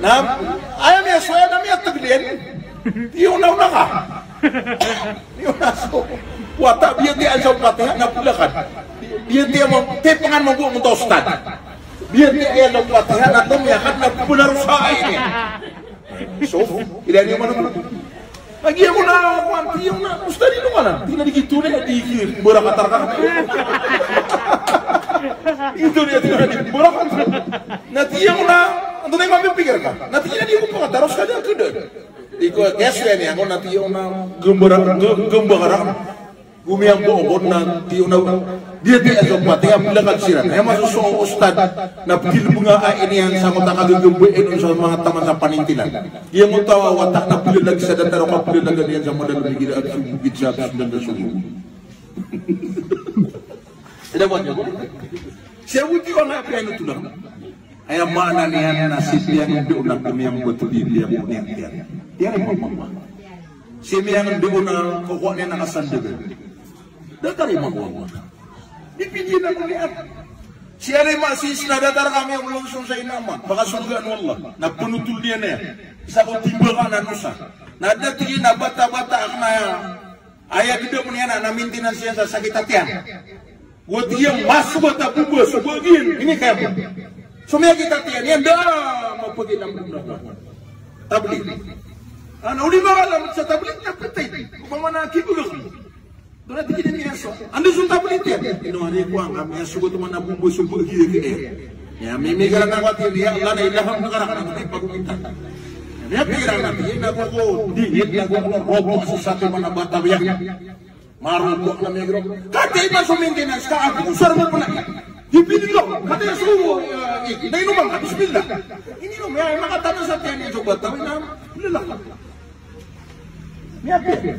Na, aya miyasowa na miyatgl iyan. Tig iyan a, "Ona, ona ka." Tig iyan a, so wata, biyatiya so Fatiha na plakad. Biyatiya mo, tipangan mo bo mo to ustad. Biyatiya iyan so Fatiha na to miyakad na plarosa ini. So, ila niyo man. Lagi ako na kowan, tig iyan a, "Ustad, ino ka na?" Tig iyan a, "Di giyoto na, di giyoto, barakat rka." Giyoto na, tig iyan a, "Di barakat." Na tig iyan a, "Antonaa i mapipikir ka?" Na tig iyan a, "Di ko pakatharo ska, da kda." Di ko, kaya so ini ako na tig iyan a, "Gmbara, g-, gmbara." Gomiyambo ako na tig iyan a, biyatiya so Fatiha, plakad siran. Aya maso so ustad na pkilbnga a iniyan sa mota kagagmbayaan on sa manga taman sa panintilan. Giya mota wata na plalag sa datar o kaplalagan iyan sa madalm igira a bokit sa abs dan da sogo. Ida ba niyo? Siya buti ko na piyanotol. Aya maana niyan na sii piyangndao na komiyambo to di piyangndao niyan. Tiyari mambo. Sii miyangndao na kokowa niyan a kasandagan. Datar i mambo. Di pidi na moliat. Sii ari ma sii sna datar kami a mlonsong sa inaman. Pakasorgaan o Allah. Na pnotol niyan aya. Isa ko timbangan a nosa. Na da tig iyan a bata-bata akn aya. Aya gdam iyan a na maintenance iyan sa sakit a tiyan. Go tig iyan, masogat a boba so bagian ini kaya bo. So miyakit a tiyan iyan, da mapaginam na ko. Tablig. Ana, o di ba alam sa tablig na patay. Opama na kibgak. Dona tig iyan iyan so. Anda so tablig iyan? Ino ani ko ang kami a sogat man a boba so bagian ini. Iya, mimikiran ako a tig iyan, ya Allah, na ilaham na karak na di pagogitan. Iya, mimikiran ako a tig iyan, na ko ko, di, di, na ko ko, robo so sati man a bata iyan. Maroko na miyagro. Kataya iba so maintenance ka, ako ko sarbo pn a. Di pidi ko, kataya so, eh, na inoman ka, bismillah. Ininom, ya, makatana sa tiyan iyan so bata, na, lala. Miyapiya.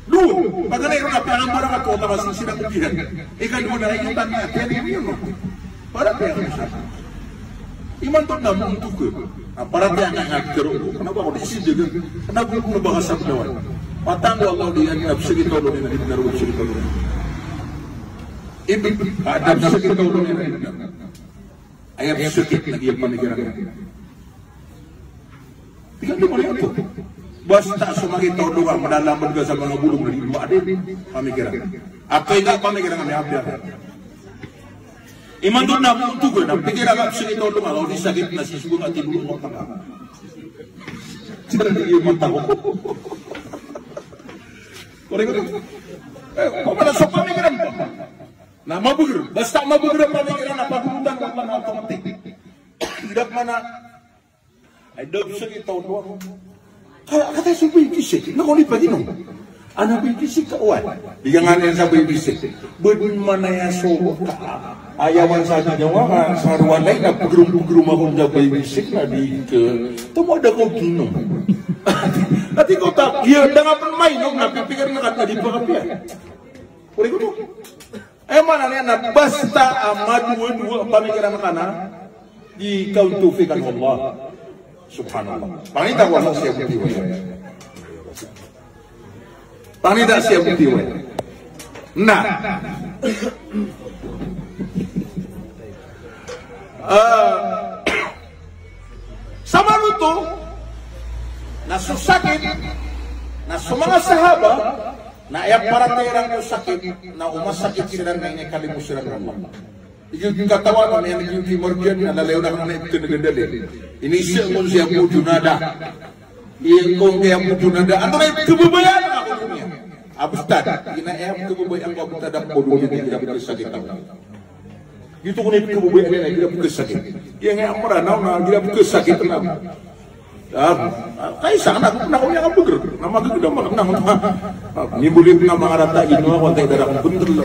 Dowa, paganay ron a piyakambarakat o Allah, sii siran ko bihan. Ikadowa na, itan na, tiyan iyan, no? Para tiyan iyan. Imanto na mongtog. A, para tiyan iyan, karo. Kna ba ko di sindagan? Kna ba ko na ba ka sabdawan? Patango Allah di iyan, na psakit o Allah di iyan, na psakit o Allah di iyan. Ibi, a, na psakit o Allah di iyan. Aya psakit na giya pamikiran. Tig iyan di maliyo to. Basta so makita o dowa, madalaman ka sa manga bolong na di ba di pamikiran. Ato ino pamikiran kami apiya. Imanto na mongtog, na pikiran ka so ino dowa, o di sakit na sii so ganga tindog o mata. Sii na di imanto. Korek, korek. Eh, opama na so pamikiran. Na mabagr. Basta mabagr a pamikiran na pagolotan ka man automatic. Ida pman a Daw sa kita on dowa. Kaya kata so baby sick, na ko ni pagino. Ana baby sick ka, oway. Di ka ngani sa baby sick. Bed manaya so ka. Ayawan sa di nyawa ka, sa ruwan lay na pegrum-pegrum ako sa baby sick na di ke. Tomo da ko ginom. Ati ko ta, iya, da nga pen mainom na pipikir na kata di pakapiya. Ori ko to. Aya maana niyan na basta a madowa-dowa a pamikiran ka na di ka on tawfiqan o Allah subhanahu wa ta'ala. Pangita ko Allah siya butiway. Pangita siya butiway. Na. Ah, Samanoto na so sakit, na so manga sahaba, na aya paratiyaya iran ko sakit, na o masakit siran na inikalimo siran o Allah. Igira katawan, na aya igira marjan, na lalayon ako na iptn a gandali. Inisa on si Abu Junada. Iyan ko kay Abu Junada, antonaa i kababayaan ako ko dunya? Abu Junada, ina aya kababayaan ko Abu Junada ko dunya, igira sakit ako. Gioto kon i kababayaan iyan, igira pkhasakit. Iyan nga Mranaw na igira pkhasakit na. Ah, kay isa na, na ko niyan kabagr. Na magagda, mag-, na, na, ah, mimbolit na mangarata, ino ako, antay da rakn bndl.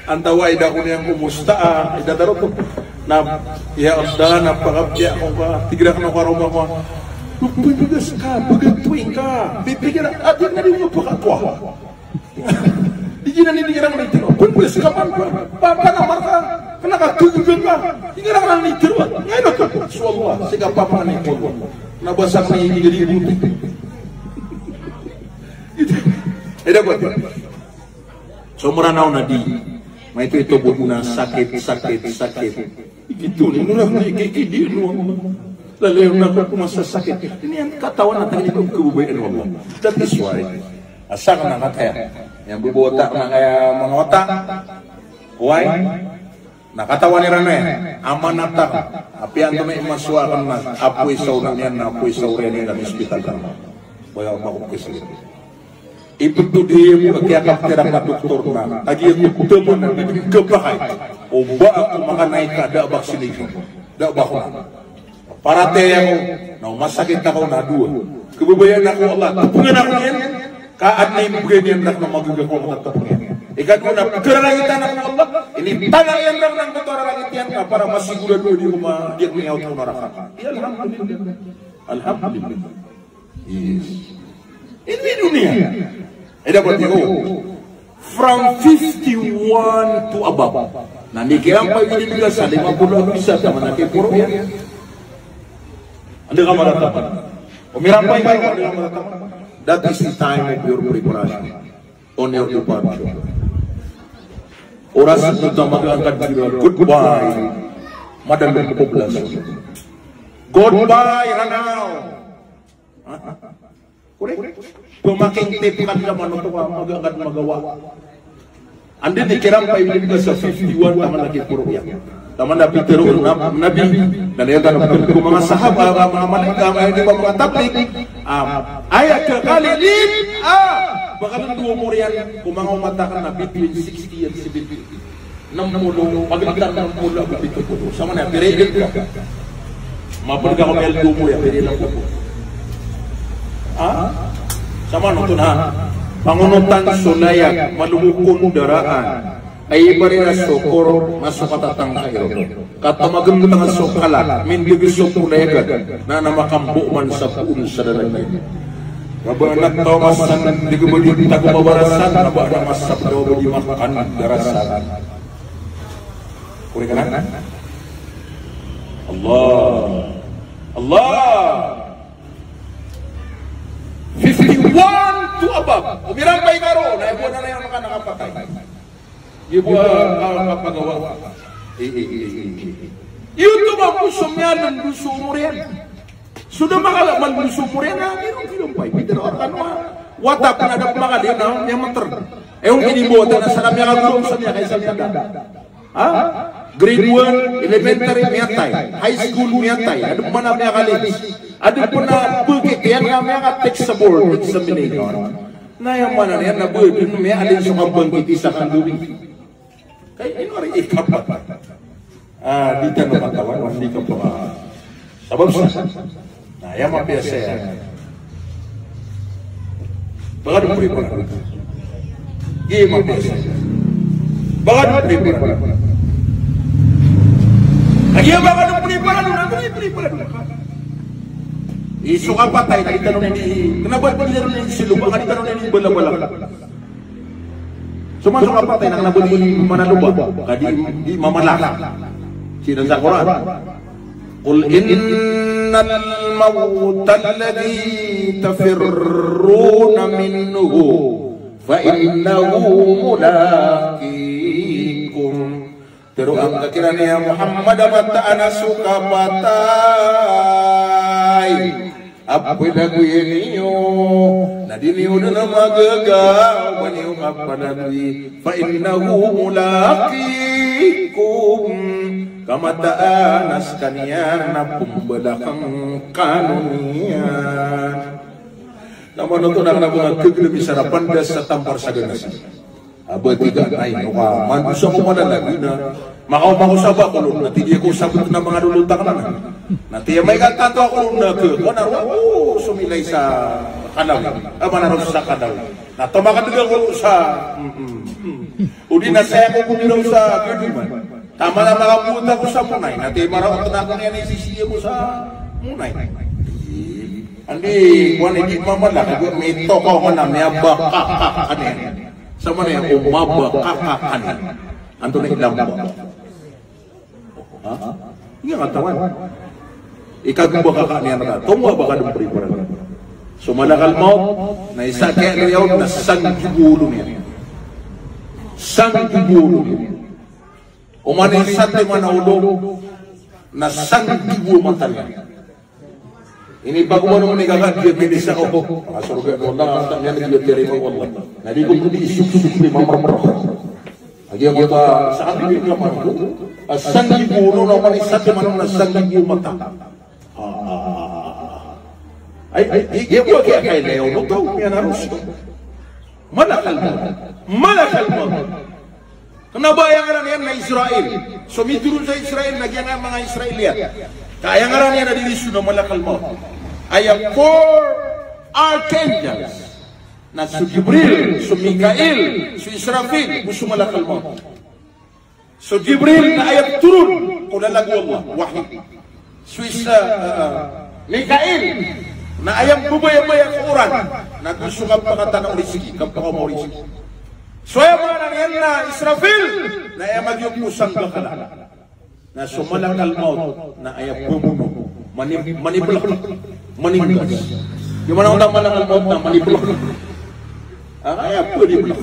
Antawaa i da ko niyan kumusta, ah, i da darot. Na, ya Allah, na pakapiya ako ka, tig rakn o karoma ko. Pmbigas ka, bgay toing ka. Pipikir, ah, di na di mo pakakuha. Di giyanan i di iran maitirwa. Pmbigas ka man, pa, pa, panamar ka, kna ka tutugan ka. Di iran maitirwa. Ngayon ako, so Allah, sii ka papanay ko Allah. Na basa ko na iyan di gadi buti. Ito, eh, dapat. So, Mranaw na di. Maito-ito bo na sakit, sakit, sakit. Ito, ni mura na ikikidi, no. Lalayon ako ko masasakit. Iniyan katawan a tangni ko kababayaan o Allah. That is why. Asa ka na kataya. Iyan bo bo otak na kaya manga otak. Why? Na katawan iran na iyan. Amanat ako. Apiya antonaa i masowa akn na apoy sa onak iyan na apoy sa oriyan iyan na ospital ka. Baya ako ko kisa. Iptod iyan bo a kiyakaptera ka doktor na, kagiya ko taman a di kapakay. O ba ako makanaik ka da a vaccination. Da a bakuna. Paratiyaya ako, na o masakit ako na dowa. Kababayaan ako o Allah, tpngan ako niyan, ka adn a imbgay niyan rakn a magaga ko a matatapangan. Ikadowa na pkararangitan ako o Allah, initala iyan rakn angkoto a rarangit iyan, na para masigurado a di ako ma-, di ako miyaot ko naraka. Ya, alhamdulillah. Alhamdulillah. Yes. Ino i doniya. Ay, dapat iyo. From fifty-one to above. Na di kiran pay di bigas sa lima polo a bisa taman a kiporo iyan. Anda ka marataman? O mirampay ka, anda ka marataman? That is the time of your preparation. On your departure. Oras na oto a magaangkad iran. Goodbye. Madalom ko poblasyon. Goodbye, Ranao. Korek? Pamakinti pn ka di na manoto ka magaangkad magawa. Anda di kiran pay di bigas sa fifty-one taman a kiporo iyan. Taman a pitero o Nab-, Nabi, na aya tano pn ko manga sahaba, manga malaika, manga di ba manga tablig. Ah, aya kakali di, ah, ba ka dowa omor iyan, ko manga omat akn na between sixty and seventy. Nm polo, pagalitan nm polo ago pito polo. Samanaya, pira i edad ka? Mapd ka ko miyaldo mo ya, pira i edad ko? Ha? Samanoto na. Pangonotan so layag, malomokon daraan. Ay ibarira so kor, masokatatang ka iro. Katamagntang so kalak, mindg so polayagan, na na makambo man sa poon sa dalan iyan. Kaba anak taw masan, di ko ba di tago mabarasan, kaba anak masap taw ba di makan darasan. Korek anan? Allah. Allah. Fifty-one to above. O mirampay ka ron, na ibo na na iyan makanakapatay. Ibo a, a, kapagawa. Eh, eh, eh, eh, eh. Iyo to ba ko so miyanan do so omor iyan. So da makala man do so omor iyan, na, di ron, di ron pay. Bidar o arkan wa. Wata pn a da pn makala iyan, na, miyamatar. Eh, on kini bo, wata na sa kami a guro, sa miyakaisa miyada. Ha? Grade one, elementary, miyatay. High school, miyatay. Adn pn a miyakalid. Adn pn a bangkit iyan na miyaka-take sa board examination. Na aya maana niyan na ba dn miyaalin so kabangkit isa kan dobi. Kay ino ari ikapat. Ah, di tano katawan, di ka pa. Sabap sa, na aya mapiya saya, ba ka dn prepare. Giya mapiya saya, ba ka dn prepare. Giya ba ka dn prepare, na dn prepare. Iso ka patay na di tano ini, kna ba di tano ini silo, ba ka di tano ini bala-bala. So man so kapatay na kna ba di manaloba, ka di, di mamalak. Sii sa Qur'an, "Qul innal mawta alladhi tafirruna minhu fa innahu mulaqikum." Tharoang ka kiran, ya Muhammad, a mataan a so kapatay a pphalagoyan iyo, na di niyo dn magaga o ba niyo kapalagoy. Fa innahu mulaqikum. Ka mataan a skaniyan na pmbalakn kano niyan. Na manoto na kna ba nga khaglm i sarapan da sa tampar sa ganas. A ba tiga, ay, o ka mandosa ko malalagoy na makaoma ko sa bakolon, na tig iyan ko sabot na manga lolotang na. Na tig iyan, amay ka tanto a kolon na kha, o na ro, o, somilay sa kalaw. A ba na ro sa kalaw. Na tomakadg ako sa, mm, mm, mm. O di na saya ko kumiraw sa gaduman. Taman a makapoon ako sa Monay, na tig iyan maraot na ako niyan na isisiya ko sa Monay. Andi, kowan, di mamalak, mitokaw ka na, miyabakakak ka niyan. Sa mana iyan ko mabakakak ka niyan? Antonaa i lamba? Ha? Aya katawan. Ika ko bakakak niyan ka, tomo a ba ka dn prepare. So malakal maut, na isa kiyaaloya on na sanggibo o olo niyan. Sanggibo o olo niyan. Oman i satiman a olo, na sanggibo a mata niyan. Inipagoman o mani kaka, di a pwede sa ko. Manga sorga o Allah, a mata niyan di a tiyarima o Allah. Na di ko pwede isogsog, di mamarmar. Lagid angkoto a sa kami di a manga, a sanggibo o olo, na oman i satiman a olo na sanggibo a mata. Ah. Ay, ay, di, di ko kiyakailay o olo, taw, miyanaros. Malakal maut. Malakal maut. Kna ba aya ngaran iyan na Israel. So mitoron sa Israel na giyangkai a manga Israelian. Ka aya ngaran iyan na di riso na malakal maut. Aya four archangels. Na so Jibril, so Mikail, so Israfil, go so malakal maut. So Jibril na aya ptoron ko lalag o Allah, wahi. So Is-, ah, Mikail na aya mbabayabaya ko oran, na go so kapakatana o rizki, kapakaoma o rizki. So aya maana niyan na Israfil na aya magiyok ko sanggakala. Na so malakal maut na aya pmono, mani-, maniblak, maninggas. Di mana onta malakal maut na maniblak. Ah, aya pdiblak.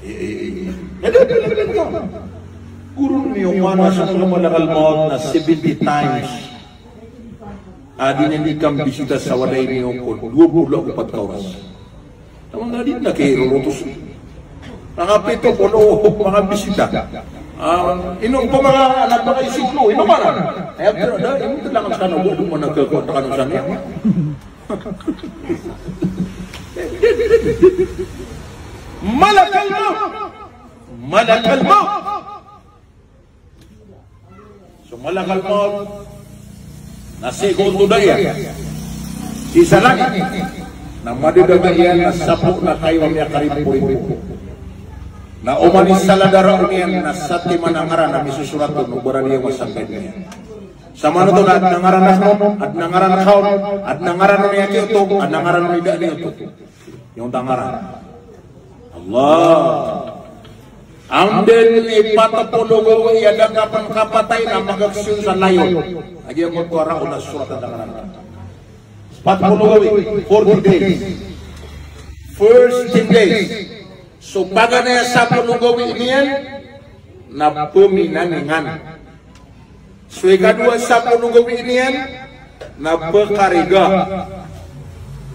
Eh, eh, eh. Aya pdiblak. Goron iyo, mana so malakal maut na seventy times a di niyan di kambisita sa walay niyo ko dowa polo ago pat ka oras. Taman na di na kirorotos. Manga pito polo, manga bisita. Ah, ino ko manga anak, manga isip ko, ino ka na? Aya, pero da, ino talaga sa na, wala man nagkakawa na kano sa niya. Malakal maut. Malakal maut. So malakal maut na sii ko ontoda iyan, sii sa langit, na madadaga iyan na sapo na kayo a miyakaribo-ribo. Na oman i saladaraon iyan na satiman a ngaran a misosorat on o barani a masangkay niyan. Samanoto na adn a ngaran a kaon, adn a ngaran a kaon, adn a ngaran o niyan kiyoto, adn a ngaran o niyan da niyoto. Aya onta ngaran. Allah. Anda i pat polo gawii a da ka pn kapatay na magaksi on sa layon. Lagid angkoto a raon a soratan a ngaran. Pat polo gawii, forty days. First ten days. So paganay a sapolo gawii niyan na pminangingan. So ikadowa sapolo gawii niyan na pkariga.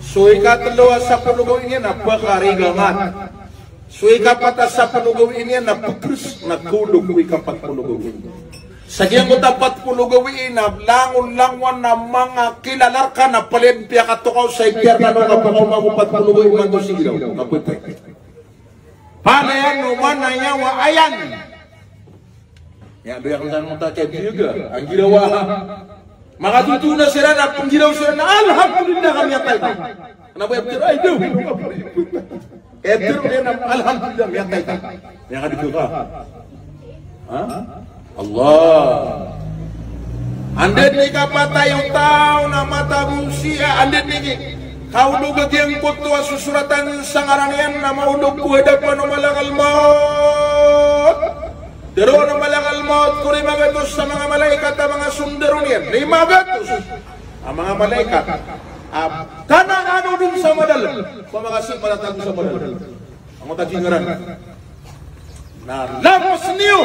So ikatlo a sapolo gawii niyan na pkarigangat. So ikapat a sapolo gawii niyan na pkrs, na kolog ko ikapat polo gawii. Sa giyangkoto a pat polo gawii na langon-langowan a manga kilala rka na palaya dn piyakatokaw sa ipiyar kano ka pakaoma ko pat polo gawii imanto sii giraw. Na pwede. Panayan o manaya wa ayan. Aya doya kn san mota kay biyaga, anggirawa. Makatotoon siran na pnggiraw siran na, "Alhamdulillah, ka miyatay ka." Kna ba iptharo, "Ay, daw." Iptharo iyan na, "Alhamdulillah, miyatay ka." Miyakadg ka. Ha? Allah. Anda dn i kapatay o taw na matabong siya, anda dn i kaodog a giyangkoto a sosoratan sa ngaran iyan na maodog ko hadapan o malakal maut. Tharoon o malakal maut ko lima gatos sa manga malaikat a manga sondaro niyan. Lima gatos a manga malaikat. A, kanaan o dn sa madalm. Pamakasi, matatago sa madalm. Angkoto a di ngaran. Na lapas niyo.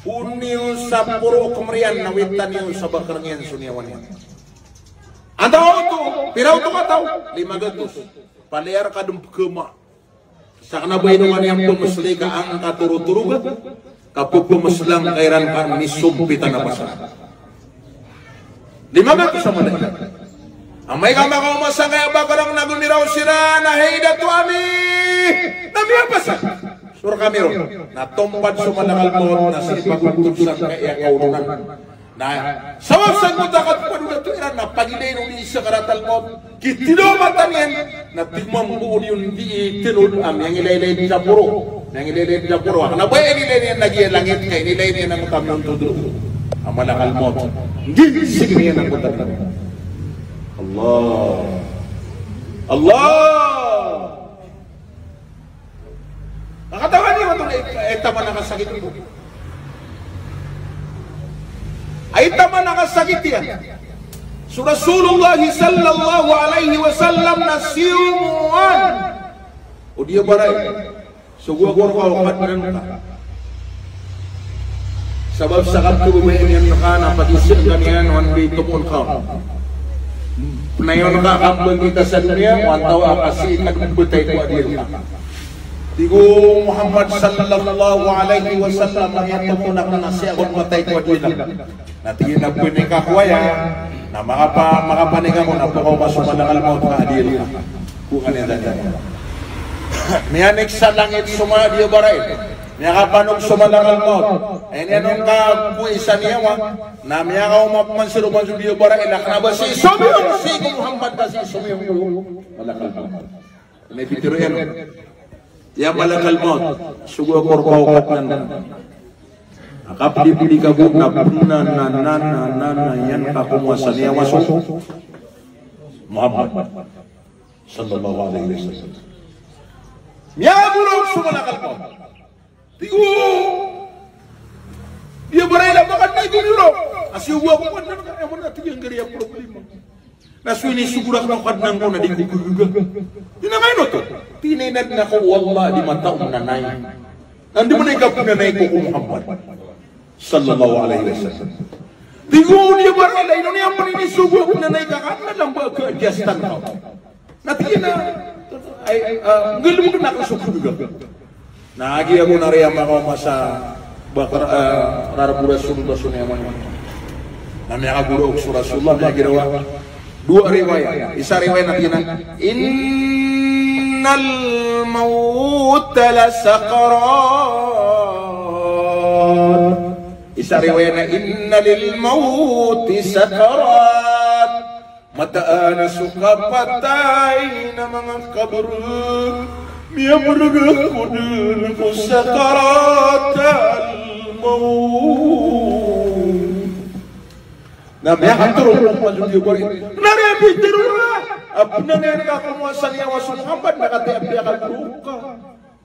Poon iyo sa poro o kmr iyan, na witan iyo sa bakrng iyan so niyawa niyan. Antaa oto, pira oto kataw? Lima gatos. Palaya rka dn pkhama. Sa kna ba ino nga niyan pmsli ka angka torotoroga, ka pphmslang ka iran ka misompitan a pasang. Lima gatos a malaikat. Amay ka makaoma sangkaya bakrng na gomiraw siran a, "Hay dato ami, na miyapasang so rkami ron." Na tompad so malakal maut na sii pagontod sangkaya kaodonan. Na sabap sangkoto a katopad o dato iran na pagilayn o di sakaratal maut, kitilo a mata niyan, na tig mambo o di on di tnod a miyangilaylay dn sa poro. Miyangilaylay dn sa poro. Kna ba inilay niyan na giya langit ka inilay niyan angkoto a miyontod roo a malakal maut. Nggigising iyan angkoto a di. Allah. Allah. Kakatawan iyo oto, ay, ay taman a kasakit iyan. Ay taman a kasakit iyan. So Rasulullah sallallahu alaihi wasallam na siyomoan o di a baray. Sogo a korka o Kadnan ka. Sabap sa kaptoro ba iyan ka na pagisn ka niyan o anda i tomo ngka. Pnayon ka a kambangkita sa doniya, o antaa ka sii ka dn btay ko adiyar ka. Tig o Muhammad sallallahu alaihi wasallam, aya tomo akn na sii ako dn matay ko adiyar ka. Na tig iyan a pnik ako aya, na makapa-, makapanik ako na pakaoma so malakal maut ka adiyar ka. Ko kaniyan dn. Miyanik sa langit so manga di a baray. Miyakapanog so malakal maut. Aya niyan on kakowa sa niyawa. Na miyakaoma pman so roman so di a baray. Na kna ba sii somiyong sii ko Muhammad ka sii somiyong ko malakal maut. Na ipitharo iyan, ya malakal maut, sogo a korka o Kadnan. Na kapdipdik ako na pnananananana iyan ka kowa sa niyawa so Muhammad sallallahu alaihi wasallam. Miyagorok so malakal maut. Tig o di a baray a, "Makadnan, tig iyan, a siyogo ako Kadnan ka." Aya man a tig iyan, gari a problema. Na so inisogo rakn o Kadnan ko na di ko khagaga. Di na maino oto. Tig iyan a inadn ako o Allah a di matao mananay. Na anda man i kapnanay ko ko Muhammad sallallahu alaihi wasallam. Tig o di a baray a, "Ino niyan pn inisogo a pnanay ka, ka adn a lamba a khaadiyastan ka." Na tig iyan a, ay, ah, nggalbkn akn so khagaga. Na agiya ko na riya makaoma sa bakr, ah, rarb o Rasulullah so niyawa niyan. Na miyakagorok so Rasulullah, miyagiraw a dowa riwayat. Isa riwayat na tig iyan a, "Innal mawta lasakarat." Isa riwayat na, "Inna lil mawti sakarat." Mataan a so kapatay na manga kabr, miyabrg ako dn ko sakaratal mawt. Na miyakatorog ko manga di a baray. Na riya pitharo a, a pnanay ka ko manga sa niyawa so Muhammad, na katii a piyakatorog ka.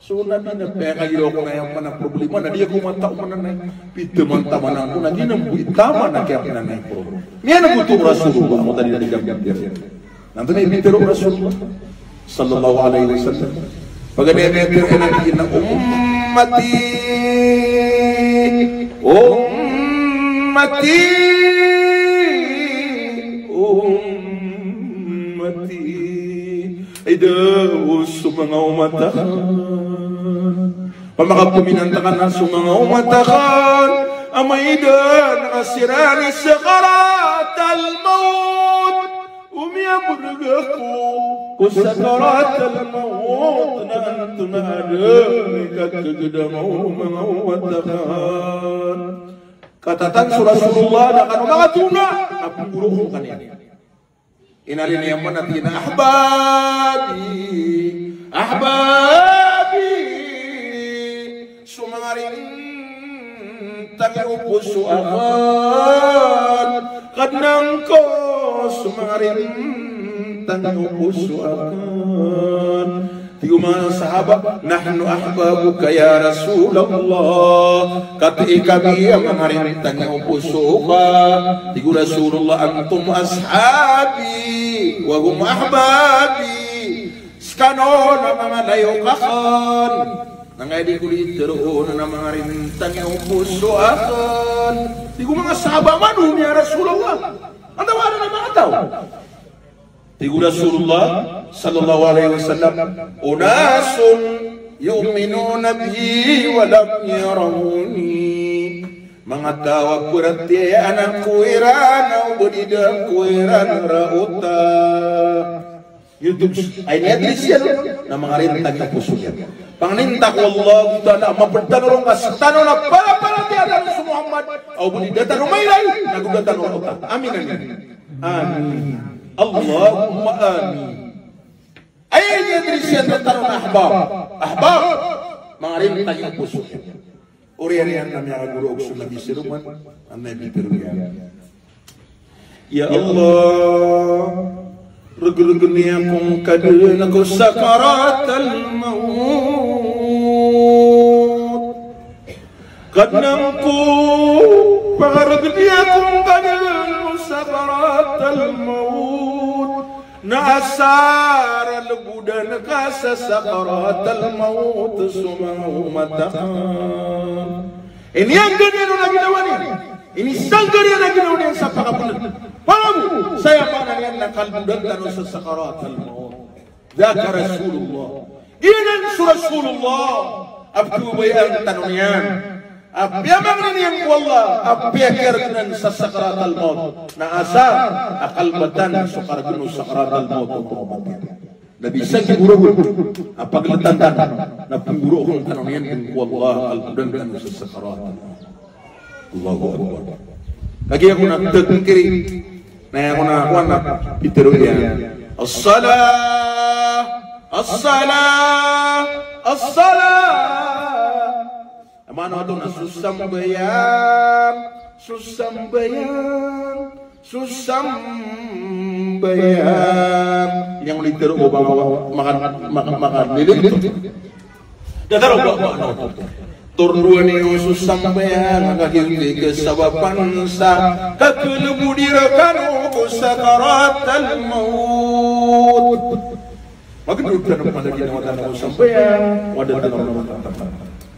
So Nabi na piyakagiraw ko na aya pman a problema na di ako matao mananay. Pitaman-taman angkoto na giya na bo i taman a kiyapnanay ko. Miyan'g oto o Rasulullah, angkoto a di na di kiyapnanay. Na antonaa i pitharo o Rasulullah sallallahu alaihi wasallam? Paganay a miyatero iyan na, "Ummati, ummati, ummati." Ay da o so manga omat akn. Pamakapminanta ka na so manga omat akn a maida na ka siran i sakaratal mawt. O miyabrg ako ko sakaratal mawt na antonaa dn i kakagdam o manga omat akn. Katatan so Rasulullah na kano makatona, na pnggoro ko kaniyan. Inalin iyan man a tig iyan a, "Ahbabi, ahbabi, so mangarintang iyo poso akn, Kadnan ko, so mangarintang iyo poso akn." Tig o manga sahaba, "Nahnu ahbabuka ya Rasulullah." Katii kami a mangarintang iyo poso ka. Tig o Rasulullah, "Antum ashabi, wa hum ahbabi." Skano na manga layok akn. Na ngkai di ko di tharoon na mangarintang iyo poso akn. Tig o manga sahaba, "Man hum ya Rasulullah?" Antawaa dn a manga taw? Tig o Rasulullah sallallahu alaihi wasallam, "Unasun yu'minuna bi wa lam yarawni." Manga taw a paratiyayaan ako iran, o ba di da ako iran raota. Iyo dn, aya ini-address iyan na mangarintang iyo poso iyan. Pangninta ko Allahu Ta'ala a mapd tano ron ka sktano na paraparatiyaya tano so Muhammad, o ba di da tano mairay, nago da tano raota. Amin, amin. Amin. Allahumma amin. Aya ini-address iyan rktano na ahbab. Ahbab. Mangarintang iyo poso iyan. Oriyan iyan na miyakagoro ago so Nabi siroman, a Nabi pitharo iyan, "Ya Allah, regregen iyan ko ngka dn ko sakaratal mawt. Kadnan ko, pakaregen iyan ko ngka dn ko sakaratal mawt." Na asar a lbodan ka sa sakaratal mawt so manga omat akn. Iniyanggan iyan on a ginawa niyan. Inisanggar iyan a ginawa niyan sa pakapneg. Pangabo, saya maana niyan na kalbodan tano sa sakaratal mawt. Dhaka Rasulullah. Giyanan so Rasulullah a pkhababayaan tano niyan. A piyamangni niyan ko Allah a piyakiyaregenan sa sakaratal mawt, na asar a kalbatan so karegen o sakaratal mawt o pamamati. Na di sa gigoro a pagltan tano na pnggoroon tano niyan dn ko Allah a kalbodan tano sa sakaratal mawt. Allahu Akbar. Kagiya ko na tagngkiri, na aya ko na kowan na pitharo iyan, "As-salah, as-salah, as-salah." Maana oto na so sambayang, so sambayang, so sambayang. Aya ngka di tero ko ba maka, maka, maka, maka, datar o ba, ba, no. Tordoan iyo so sambayang, ka giyoto i kasabapan sa kakelebodi rekano ko sakaratal mawt. Magendod tano pn a ginawa tano ko sambayang, wada tano ko mata.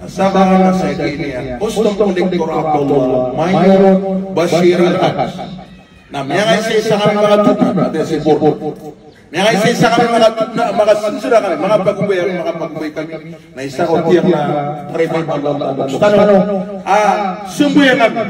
Sabap na saya ini ya, Ustom Kolektor Abdullah Mayor Bashir Al-Haj. Na miyangaisa-isa kami makatona, ati si Bor. Miyangaisa-isa kami makatona, makasisira kami, makapagobay, makapagobay kami. Na isa ko tiyak na, Reverend Allah, Allah, Allah. Tano, ah, sambayang kami.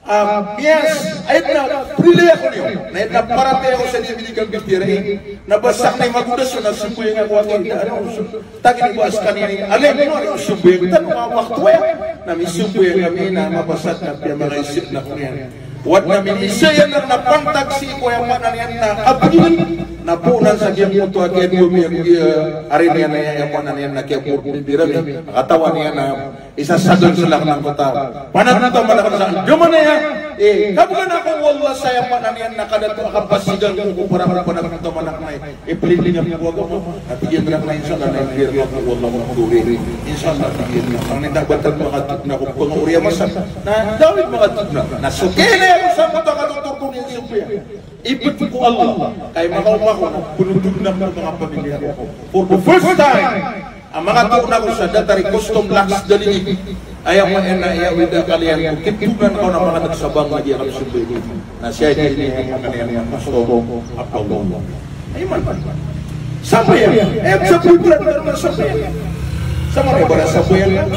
Ah, miyas, ayat na, prilaya ko niyo. Na ayat na paratiyaya ko sa niyo binigyan ko tiyara ini. Na ba sakn i magodas na sambayang ako, ako, ano, so, tagi ni ba skaniyan ini. Alay, ano, ano, sambayang, tano, ah, wakto aya. Na misambayang kami, na mabasa na piyamakaisip na ko niyan. Wad na minisayan na pantag sii ko aya maana niyan na kapagilid. Na poon sa giyangkoto a kiyadowa mi, ah, ari niyan na aya maana niyan na kiyapor, bibirami. Katawan iyan na isa sa doon sa laknang kota. Panatataman akn sa andamanaya. Eh, kabgan ako, wallah, sa aya maana niyan na kadato a kapasigan ko ko para, para panatataman akn na, eh, iplilingap ko ako. Ati iyan rakn na insha Allah na iplilingap ko, wallah, makadori. Insha Allah, ati iyan na. Ang nita batal makatugna ko pangoriya masa. Na, dawid makatugna. Na, so kene ako sa mata katutugna ko niyan sa piya. Ibet ko Allah, kay makaoma ko, pnotogn ako ko manga pamilya ko. For the first time, a makatoon ako sa datar i custom lax dalili. Aya maana aya wida kaliyan ko, kitognan ko na makadag sa bang na di akal sumbi. Na siya di ini aya maana aya custom Abdullah. Ay man. Sambayang, eh, sa pulpit na sambayang. Sa mga ibarat sambayang na.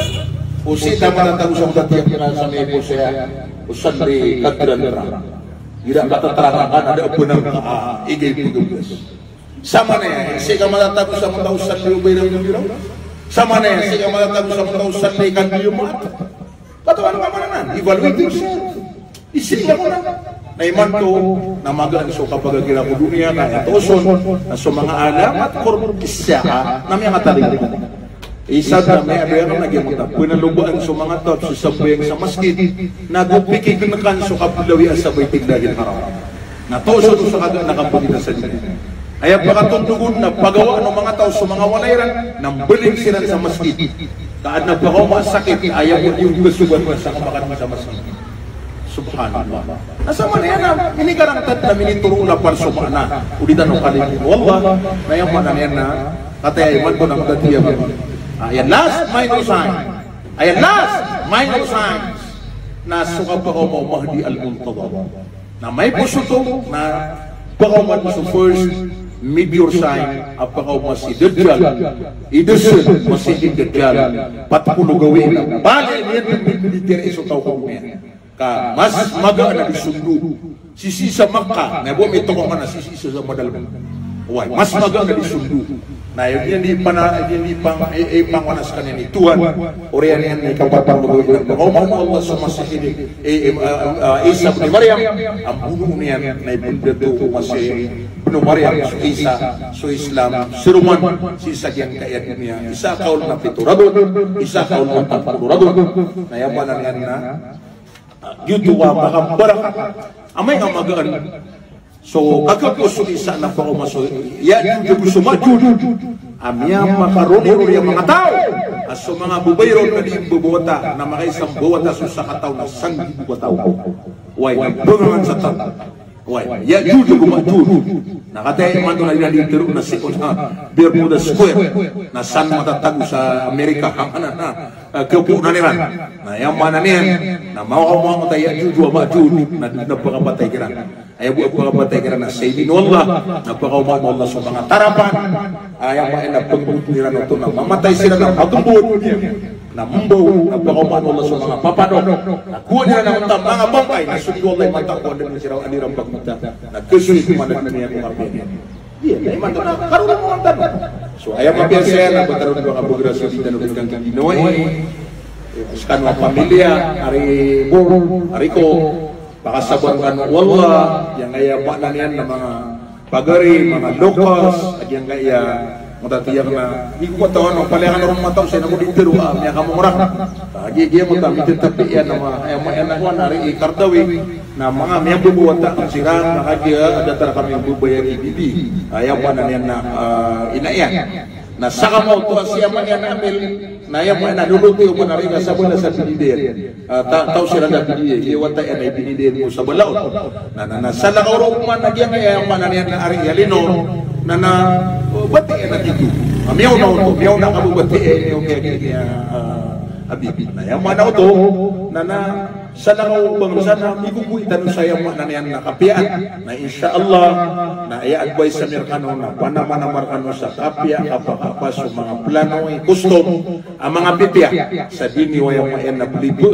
O si tama na tago sa mga tiyak na sa may po siya. O sandi kadran na. Ira katatarang akan ada a benang ka, ah, igay pagabas. Samanaya, sii ka matatago sa manga taw sa liyo ba iran iran? Samanaya, sii ka matatago sa manga taw sa liyo kan liyo mat. Katawan ka man anan, evaluate yourself. Isii ka man anan. Na imanto na magaan so kapagigira ko doniya, ka aya toson na so manga alamat ko issa na miyangatalingoma. Isa na miyadaya ka na giyangkoto a pnalobaan so manga taw so sambayang sa masgit, na go pikign kan so kablawi a sa Baitillahil Haram. Na toson o sa kagaan a kapagita sa doniya. Aya pakatondog on na pagawaan o manga taw so manga walay iran na mbaling siran sa masgit. Ka adn a pakaoma a sakit, aya bo di on kasogat na sa kamakan sa masgit. Subhanallah. Na samanaya na minikarangtad na minitoro o lapal so maana, o di tano kalilin o Allah, na aya maana niyan na kataya imanto na magatiya ba. Aya last minor sign. Aya last minor signs na so kapakaoma o Mahdi al-Muntadhar. Na maiposo oto na pakaoma so first major sign a pakaoma si Dajjal. Idasn, Masih Dajjal, pat polo gawii na bali niyan dn dn dn so taw ko doniya. Ka mas magaan a di sondo sisii sa Makkah, na bo mitoko ka na sisii sa Madal. Oway, mas magaan a di sondo. Na aya niyan di pana, aya niyan di pang, e, e, pangona skaniyan i Tuhan. Oriyan iyan i kapatang o Allah, pakaoma o Allah so Masih i, e, e, a, a, Isa bin Maryam, a bonoon iyan na ibndato o Masih bin Maryam so Isa, so Islam, si Roman, sii sa giyangkaya doniya. Isa kawl na pito ragon, isa kawl na pat polo ragon. Na aya maana niyan na Giyoto a makabarakat. Amay ka magaan. So, kagagos o isa na pakaoma so Ya'juj ago so Ma'juj. A miyamakaronironi a manga taw a so manga babay ron na di mbabawata, na makaisa mbawata so sakataw na sanggibo ka taw. Oway, na bngawan sa taw. Oway, Ya'juj ago Ma'juj. Na kataya imanto na di na di tero na sii ko, ha, Bermuda Square. Na san matatago sa Amerika, ha, na, na, ah, kapoon iran. Na aya maana niyan na makaoma angkoto a Ya'juj wa Ma'juj, na di na pkapatay kiran. Aya bo a pkapatay kiran na saydin o Allah, na pakaoma o Allah so manga tarapan. Aya maana na pnggobot iran oto na mamatay siran na pnggobot. Na mbaw, na pakaoma o Allah so manga papadok. Na kowaan iran angkoto a manga bangkay, na so di o Allah i mata ko anda siran, anda iran pagmita. Na kasoy ko man a doniya ko kapiya. Iya, na imanto na karorong o manga tano. So, aya mapiya saya na ba tano di ba kabagr a so di tano di tangki ginawai. Skano a pamilya, ari bo, ari ko, pakasabar kano o Allah, giyangkaya maana niyan na manga pagari, manga lokas, a giyangkaya matatiyak na, di ko katawan o palaya kano roo mataw, saya na ko di tero a, miyakamongrak. A giya, giya mata, mitatapi iyan a ma, aya ma, aya na ko na ari i Qaradawi, na manga miyababawata siran, na kagiya datar kami babaya i bibi. Aya maana niyan na, ah, ina iyan. Na sakamaoto a si ama iyan a Amil, na aya maana na loloto iyo man ari na sabala sa binida iyan. Ah, ta, taw siran a binida iyan, iya wata iyan a ibinida iyan ko sabala on. Na, na, na salakaw roo man a giyangkaya maana niyan na ari i Alino, na, na, oh, bati iyan a tito. Ah, miyaona oto, miyaona kababati iyan, miyaona, ah, a bibi. Na aya maana oto, na, na, salakaw o bangsa na migogoit tano sa aya maana niyan na kapiyaan. Na insha Allah, na aya advice ami rkano na panamanama rkano sa kapiya, kapakapa so manga plano i custom a manga pipiya. Sa di niyo aya maana niyan na blibo.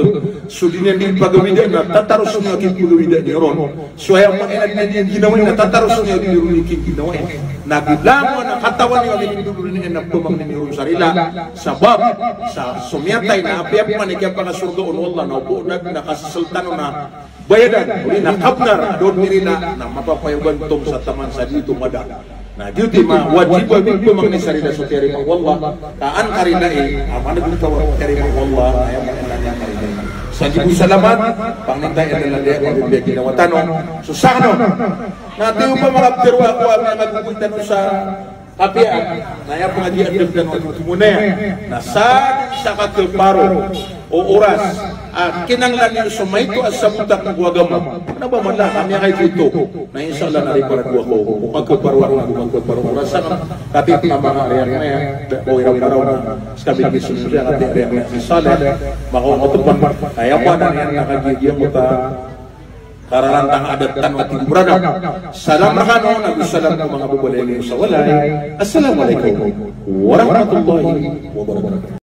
So di niyan di pagawida na tataros niyo a kipagawida niyo ron. So aya maana niyan di niyan ginawai na tataros niyo di ron i kiginawa iyan. Na go langon a katawan iyo a minindolon iyan na pamangnin iyo ron sa rila. Sabap sa so miyatay na apiya pman i kiyapakasorga on o Allah na o bo na, na kasasal tano na bayadan, odi na kabnar a doon i rila, na mapapayogan tom sa taman sa di oto mada. Na giyoto i mawajib a mipamangni sa rila so tiyarima o Allah, ka an karilai a maneg ka tiyarima o Allah, na aya maana niyan karilai. Sa di bo salamat, pangnin tano a dala daya a mapipiya ginawa tano. So sakn on, na tiyo pa manga ptero ako a miyakagogoit tano sa kapiya, na aya pangadi a dagdag na oto mona iyan. Na sa, sa kakeparo o oras a kinanglan iyo so maito a sabot ko agama. Na ba mala kami a kaito. Na insha Allah na riparado ako o kakeparo, o kakeparo oras a katitama nga riyak na iyan. Da ko ira paraw na skami di sunod iyan, kati riyak na si Saleh. Makawa ko tepan. Na aya maana niyan na kagiya giya mota kararantang a adat tano a tig o mranaw. Salam rkano, nago salam ko manga babaloy niyo sa walay. Assalamu alaikum warahmatullahi wabarakatuh.